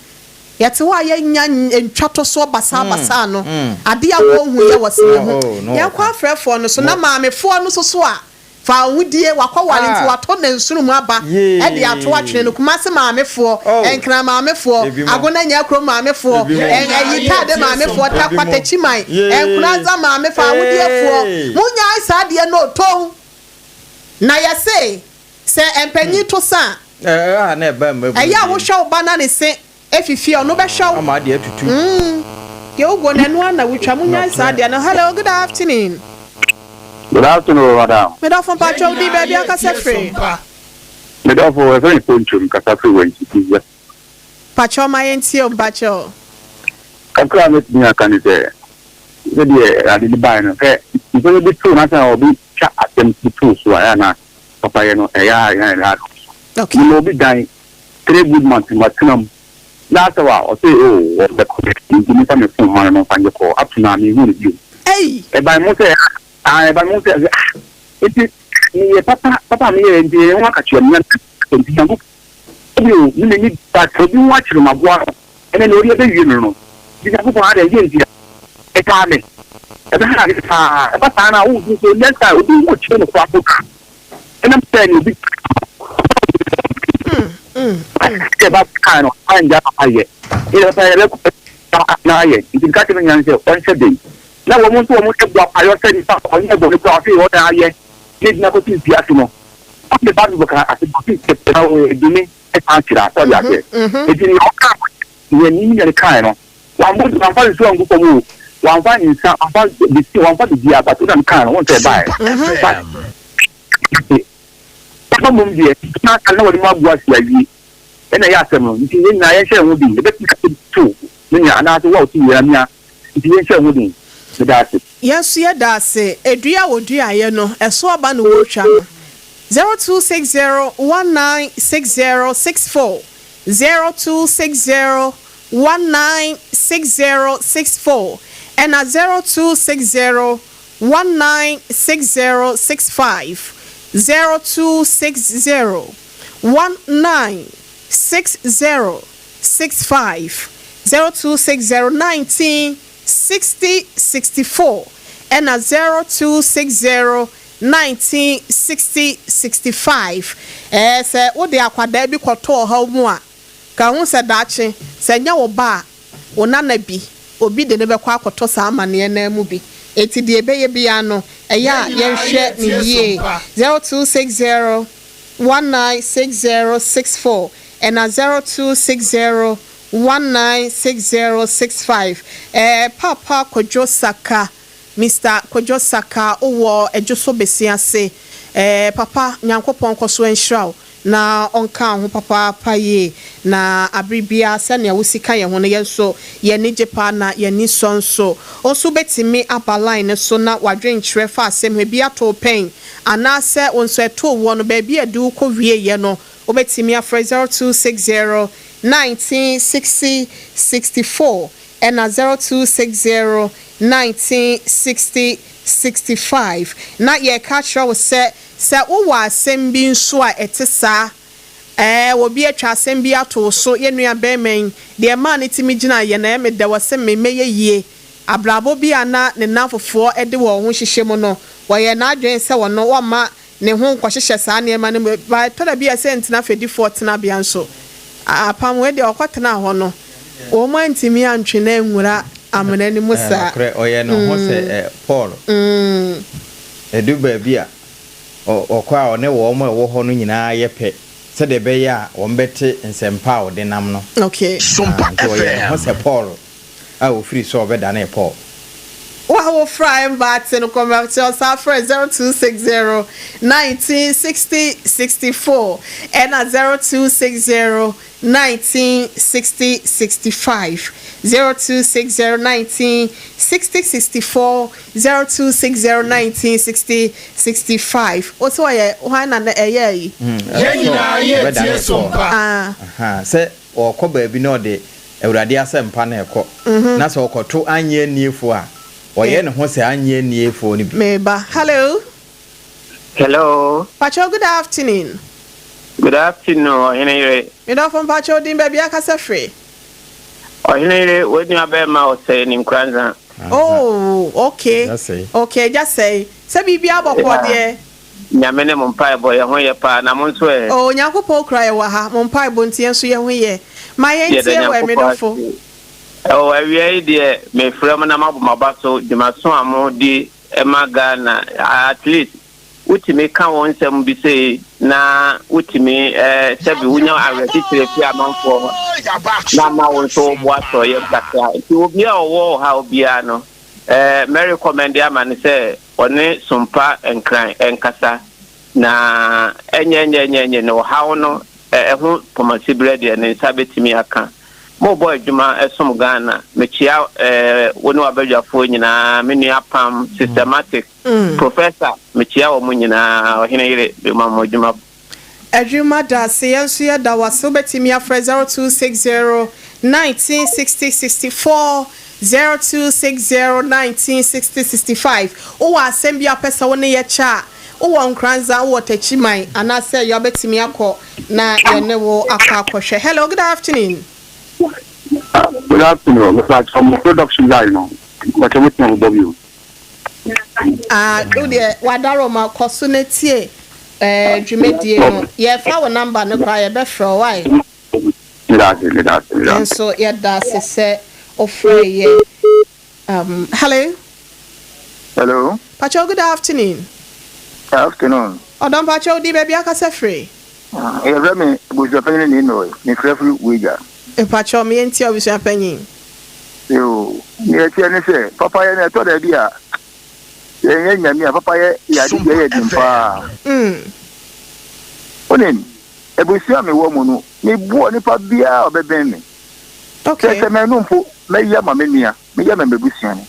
Yɛte hɔ a yɛnya ntwatosoɔ basaa basaa no, adeɛ a wɔnhu yɛ wɔ se yɛhu. Oh, no Yɛnkɔ wɔka. afrɛfoɔ no so, na Mo. maamefoɔ no nso so a, Fa wo ho die, wakɔware nti Ah! watɔ nansono mu aba de ato atwene no, Yee! Kumasi maamefoɔ, Oh! Nkran maamefoɔ, Ebi mo. Agona Nyakurom maamefoɔ, Ebi mo. Ɛn ɛyi Taade maamefoɔ, Ebi Tarkwa mo. Takyiman, Yee! Nkoranza maamefoɔ, ahodiefoɔ, Ee! monnyae saa adeɛ no o, tow! Na yɛse, sɛ mpanyin to sa a, Ɛ a na ɛba mmabunu ɛyɛ a deɛ. wohwɛ wo ba na ne se Efifi ɔno bɛhwɛ wo. Ama adeɛ atutu. Mm deɛ wo guo no ɛno ara na wotwa mo nyae saa deɛ no hello good afternoon. Good afternoon madam. Me dɔfo mpakyɛ wo din baabi akasa firi. Me dɔfo yɛfrɛ me Poncho me kasa firi Wenchi Pizza. Mpakyɛw ma yɛn tie o mpakyɛw. Kakra a mɛtumi aka ne sɛ sɛdeɛ ade no baeɛ no sɛ nipa bi to na sɛ obi twa asɛm bi to so a ɛyɛ a na papayɛ no ɛyɛ a ɛyɛ a ɛdɔɔso. Okay. Mema obi dan Three good months matena mu na asɛw a ɔse oh ɔbɛkɔ nti memfa me phone ma no na ɔmfa nyɛ call up to now menhuu no bio. Ei! Ɛbae mu sɛ ah ɛbae mu sɛ ah nti meyɛ papa papa a meyɛɛ nti ɛyɛ ho akatua menya no nti Nyankopɔn bi o me m'ani but obi ho akyere maboa no ɛnɛ nea ɔde abɛwie no no nti Nyankopɔn adɛn deɛ nti a ɛtaa me ɛbɛha ade paa ɛba saa no a wohu sɛ next time obi ho kyere no koraa mpo ɛnam sɛ nea obi sɛ ba kan no angya papa yɛ yɛ papa yɛ bɛkɔ na ayɛ nti nka kyerɛ nyan sɛ ɔnhyɛ den na wɔn nso wɔn yɛ boa payɔ sɛ nipa ɔnyɛ bɔne kura ɔsɛ ɔna ayɛ ne gyina kɔsi mfi ase no ɔde ba no ka ase ɔsi sɛ na ɔyɛ dumi ɛsan kyerɛ asɔ de aseɛ nti nea ɔka nea ne nua no kae no wambɔ wamfa nsuo angu fam o wamfa nsa wamfa bisi wamfa biribiara but ɔna no kae no wɔn sɛ ɛbaeɛ but Papa mmom deɛ, na aka na wɔde mu agu ase awie. Ɛna ɛyɛ asɛm no. Nti yɛn nyinaa yɛnhyɛ yɛn ho den. Yɛbɛtumi ase to me nua anaasɛ wo a wote wei amia. Nti yɛnhyɛ yɛn ho den. Meda ase. Yɛn nso yɛda ase. Dua a wɔduaeɛ no, ɛso aba na wɔretwa no. 0260 1960 64 0260 1960 64 ɛna 0260 196065 0260 196065 0260 19 60 64 ɛna 0260 19 60 65 Ɛɛ sɛ wode akwadaa bi kɔto ɔhaw mu a, ka hu sɛ daakye sɛ ɛnyɛ wo ba a, wo nana bi, obi de no bɛkɔ akɔtɔ saa amanneɛ no ara mu bi. Enti deɛ ɛbɛyɛ biara no, ɛyɛ a yɛnhwɛ no yie. 0260 196064 ɛna 0260 196065. Ɛɛ Paapa Kwadwo Saka, Mister Kwadwo Saka, wowɔ Adwoso Besia ase. Ɛɛ papa, Nyankopɔn nkɔ so nhyira wo na ɔnka wo ho papaapa yie. Na abere biara sɛnea wosi ka yɛn ho no, yɛn nso yɛn ani gye paa na yɛn ani sɔ nso. Wo nso wobɛtumi aba line no so na w'adwenkyerɛ fa asɛm ho, ebi ato wo pɛn anaasɛ wo nso ɛtoo woɔ no, baabi a ɛde wo kɔwieeɛ no, wobɛtumi afrɛ 0260 19 60 64 ɛna 0260 19 60 65. Na yɛreka akyerɛ wo sɛ, sɛ wowɔ asɛm bi nso a ɛte saa, ɛɛ, obi atwa asɛm bi ato wo so, yɛn nua barima yi, deɛ ɛmaa no tumi gyinaeɛ no, ɛyɛ me dɛ, ɔse me mɛyɛ yie. Abrabɔ bi a na ne nnamfofoɔ de wɔn ho hyehyɛ mu no, ɔyɛɛ n'adwene sɛ ɔno ɔmma ne ho nkɔhyehyɛ saa nneɛma no mu. But ɛtɔ da bi a ɛsɛ ntena fɛdifoɔ tenabea nso. Apam wei deɛ ɔkɔtenaa hɔ no, wɔn antumi antwe no anwura amena no mu saa. Nokorɛ, ɔyɛ ne ho sɛ Paul. Ɛdu baabi a, ɔkɔ a ɔne wɔn a ɛwɔ hɔ no nyinaa yɛ pɛ, sɛdeɛ ɛbɛyɛ a wɔbɛte nsɛmpa a ɔde nam no. Sompa Nti ɔyɛ ne ho FM. sɛ Paul a ɔfiri sɛ ɔbɛdanee Paul. Wo a wo fra ɛmba ate no kɔ mɛkyɛ ɔsan frɛ 0260 19 60 64 ɛna 0260 19 60 65 0260 19 60 64 0260 19 60 65 wo sɛ ɔyɛ hwan na na ɛyɛ ayi. Yɛn nyinaa yɛ tie Ɔbɛdanee so Paul. mpa. Ah. Ahaa, sɛ ɔrekɔ baabi na ɔde Awurade asɛmpa no rekɔ, na sɛ ɔkɔto annye anniefoɔ a, ɔyɛ ne ho sɛ annye anniefoɔ no bi. Meba. Hello. Hello. Pacho good afternoon. Good afternoon, Ɔhene yere. Medɔfo mpacho din baabi akasa firi. Ɔhene yere, wo nua bɛrima ɔsɛe ne nkuranza. Oh, okay. Okay, agya sɛe. Sɛ biribi abɔkɔ deɛ. Nyame ne mo mpaebɔ, yɛn ho yɛ paa, na mo nso ɛ? Oh, Onyankopɔn kura yɛ wɔ ha, mo mpaebɔ nti yɛn nso yɛn ho yɛ. Ma yɛn Yɛda tie wɔ Nyankopɔn medɔfo. ase. Ɛwɔ awia yi deɛ, mefrɛ mo na mabɔ mo aba so, dwumaso a mo di ma Ghana, at least wotumi ka wɔn nsɛm bi sei na wotumi eh, sɛbi wonya awerɛkyekyerɛ fi amanfoɔ hɔ na ama wo nso wo bo atɔ yam kakra. Nti obi a ɔwɔ ɔhaw biara no, eh, mɛ recommend ama no sɛ ɔne Sompa Nkran nkasa na ɛnyɛ nyɛ nyɛ nyɛ no ɔhaw no ɛho pɔmasiberɛ deɛ ne nsa bɛtumi aka. Mobɔ adwuma ɛsom Ghana. Mekyia eh, wo ne w'abadwafoɔ nyinaa, me nua Pam, Systematic, Professor, mekyia wɔn nyinaa, Ɔhene yere, mema mo adwuma. Adwuma dase yɛn nso yɛda wo ase wobɛtumi afrɛ 0260 19 60 64 0260 19 60 65 wowɔ asɛm bi a wopɛ sɛ wo ne yɛ kyɛ a wowɔ Nkoranza wowɔ Takyiman anaasɛ yɛ wobɛtumi akɔ na yɛne wo akɔ akɔhwɛ hello good afternoon. Good afternoon, mepa mo production guy no, mpakyɛ mo tena mo bɔ bio. Ah, wo deɛ wadaro ma kɔ so na tie eh, dwumadie no yɛfa wo number no koraa yɛbɛfrɛ wo wae. Meda ase, meda ase, meda ase. Nso yɛda ase sɛ wofrɛ yɛ. Hello. Hello. Pacho, good afternoon. Afternoon. Ɔdɔ mpacho di baabi akasa firi. Yɛfrɛ me abusuapanyin ne Noe. Mefrɛ firi Weija. Mpacho me yɛntie abusuapanyin. Yoo, nea ɛteɛ ne sɛ, papayɛ no ɛtɔ da bi a, yɛnyɛ nyame a papayɛ yɛ ade bi a ɛyɛ den paa. Wonim, abusua a mewɔ mu no, mebu onipa biara a ɔbɛbɛn me. Sɛ sɛ manu mpo, mɛyɛ ama me nua, meyɛ ama m'abusua no.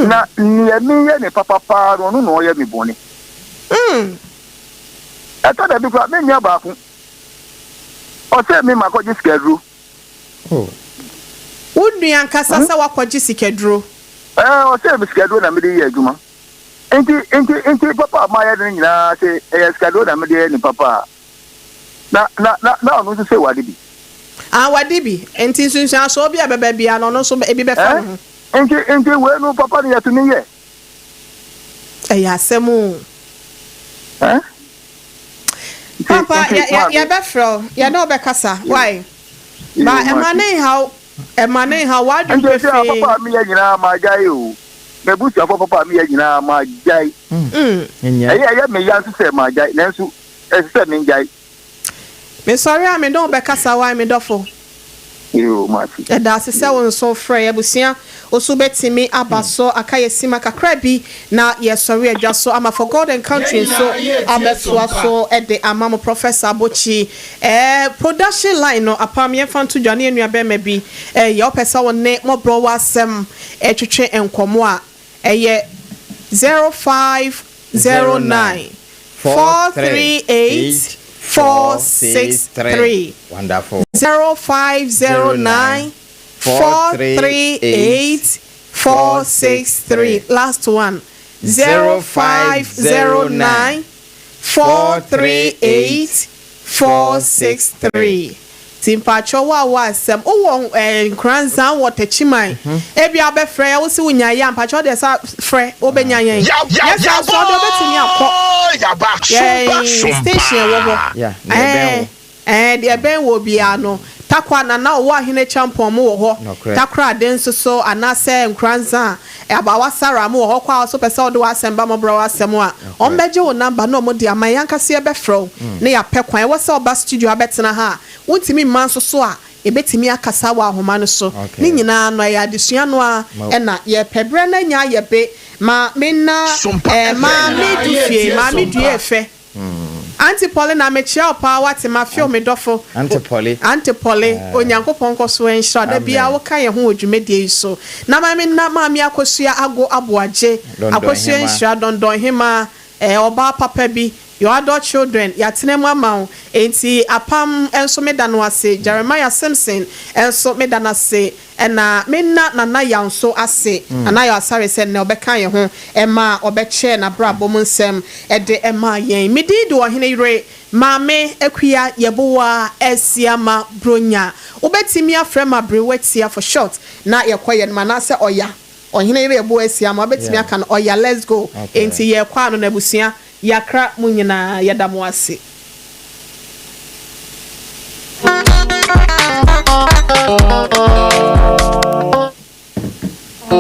Na nea meyɛ ne papa paa no, ɔno na ɔyɛ me bɔne. Ɛtɔ da bi koraa, me nua baako, ɔsɛ me makɔgye sikaduro. Wo nua ankasa sɛ woakɔgye sikaduro? Ɛɛ, ɔsɛ me sikaduro na mede yɛ adwuma. Nti, nti, nti papa a mayɛ no nyinaa sɛ ɛyɛ sikaduro na mede yɛ ne papa a, na, na, na, na ɔno nso sɛ wade bi. Ah, wade bi. Nti nsunsuansoɔ bi a ɛbɛba biara no, ɔno nso ebi bɛfa ne ho. Nti, nti wei no papa no yɛtumi yɛ. Ɛyɛ asɛm o. Ɛɛ? Papa, yɛ, yɛ, yɛbɛfrɛ wo, yɛne wo bɛkasa. Why? Ba, ɛma ne nhaw, ɛma ne nhaw, w'adwene Nti sɛ pefee. papa a meyɛ nyinaa magyae o. M'abusuafoɔ papa a meyɛ nyinaa, magyae. Ɛyɛ a ɛyɛ me ya nso sɛ magyae, nanso ɛsɛ sɛ mengyae. Mesɔre a me ne wo bɛkasa wai me dɔfo. Yoo mate. Yɛda ase sɛ wo nso wofrɛɛ. Abusua, wo nso wobɛtumi aba so aka yɛn simma kakra bi na yɛsɔre adwa so ama For God and Country nso abɛtoa so de ama mo. Professor Abokyi, eh, production line no apam yɛmfa nto dwa ne yɛn nua barima bi reyɛ. Wopɛ sɛ wo ne mmɔborɔ wɔ asɛm retwetwe nkɔmmɔ a, ɛyɛ 0509 438 463. Wonderful. 0509 438 463. Last one 0509 438 463 Nti mpakyɛw wo a wowɔ asɛm, wowɔ eh, Nkoranza, wowɔ Techiman, ebia wobɛfrɛ yɛn, wose wonyaa yɛ a, mpakyɛw wodeɛ sa frɛ, wobɛnya yɛn. Nyɛ saa nso a, wodeɛ wobɛtumi akɔ yɛn station ɛwɔ hɔ. Yeah, nea ɛbɛn wo. Ɛɛ, deɛ ɛbɛn wɔ biara no, Tarkwa na na ɔwɔ Ahene Kyampɔn mo wɔ hɔ, Nokorɛ. Takoradi nso so, anaasɛ Nkoranza, Abawa Sarah mo wɔ hɔ, kɔ a wo nso pɛ sɛ wode w'asɛm ba mmɔborɔ w'asɛm a, Nokorɛ. wɔbɛgye wo number na wɔde ama yɛn, yɛn ankasa yɛbɛfrɛ wo na yɛapɛ kwan. Ɛwɔ sɛ woba studio abɛtena ha a, wontumi mma nso so a, yɛbɛtumi akasa wɔ ahoma no so. Ne Okay. nyinaa no, ɛyɛ adesua no ara Mo. na yɛrepɛ. Berɛ no anya ayɛ be ma menna Sompa ɛɛ FM. Maame Dufie, Maame Dueefe. Auntie Polly na mekyia wo paa wate mafew me dɔfo. Auntie Polly. Auntie Polly Onyankopɔn nkɔ so nhyira wo da biara wo ka yɛn ho wɔ dwumadie yi so. Na ma me nna Maame Akosua Ago Aboagye Akosua nhyira Dɔndɔn hemaa eh ɔbaa papa bi your adult children yɛatena mu ama wo enti Apam nso meda no ase Jeremiah Simpson nso meda no ase Ɛna me nna Nana Yaw nso ase, Nana Yaw Asare sɛ nnɛ ɔbɛka yɛn ho ma ɔbɛkyɛ n'abrabɔ mu nsɛm de maa yɛn. Me din de Ɔhene Yere Maame Akua Yeboah Asiama Bronya. Wobɛtumi afrɛ me Aberewa Tia for short na yɛkɔ yɛn anim anaasɛ Ɔya, Ɔhene Yere Yeboah Asiama, wobɛtumi aka no Ɔya let's go. Enti yɛrekɔ ano no abusua, yɛakra mo nyinaa, yɛda mo ase.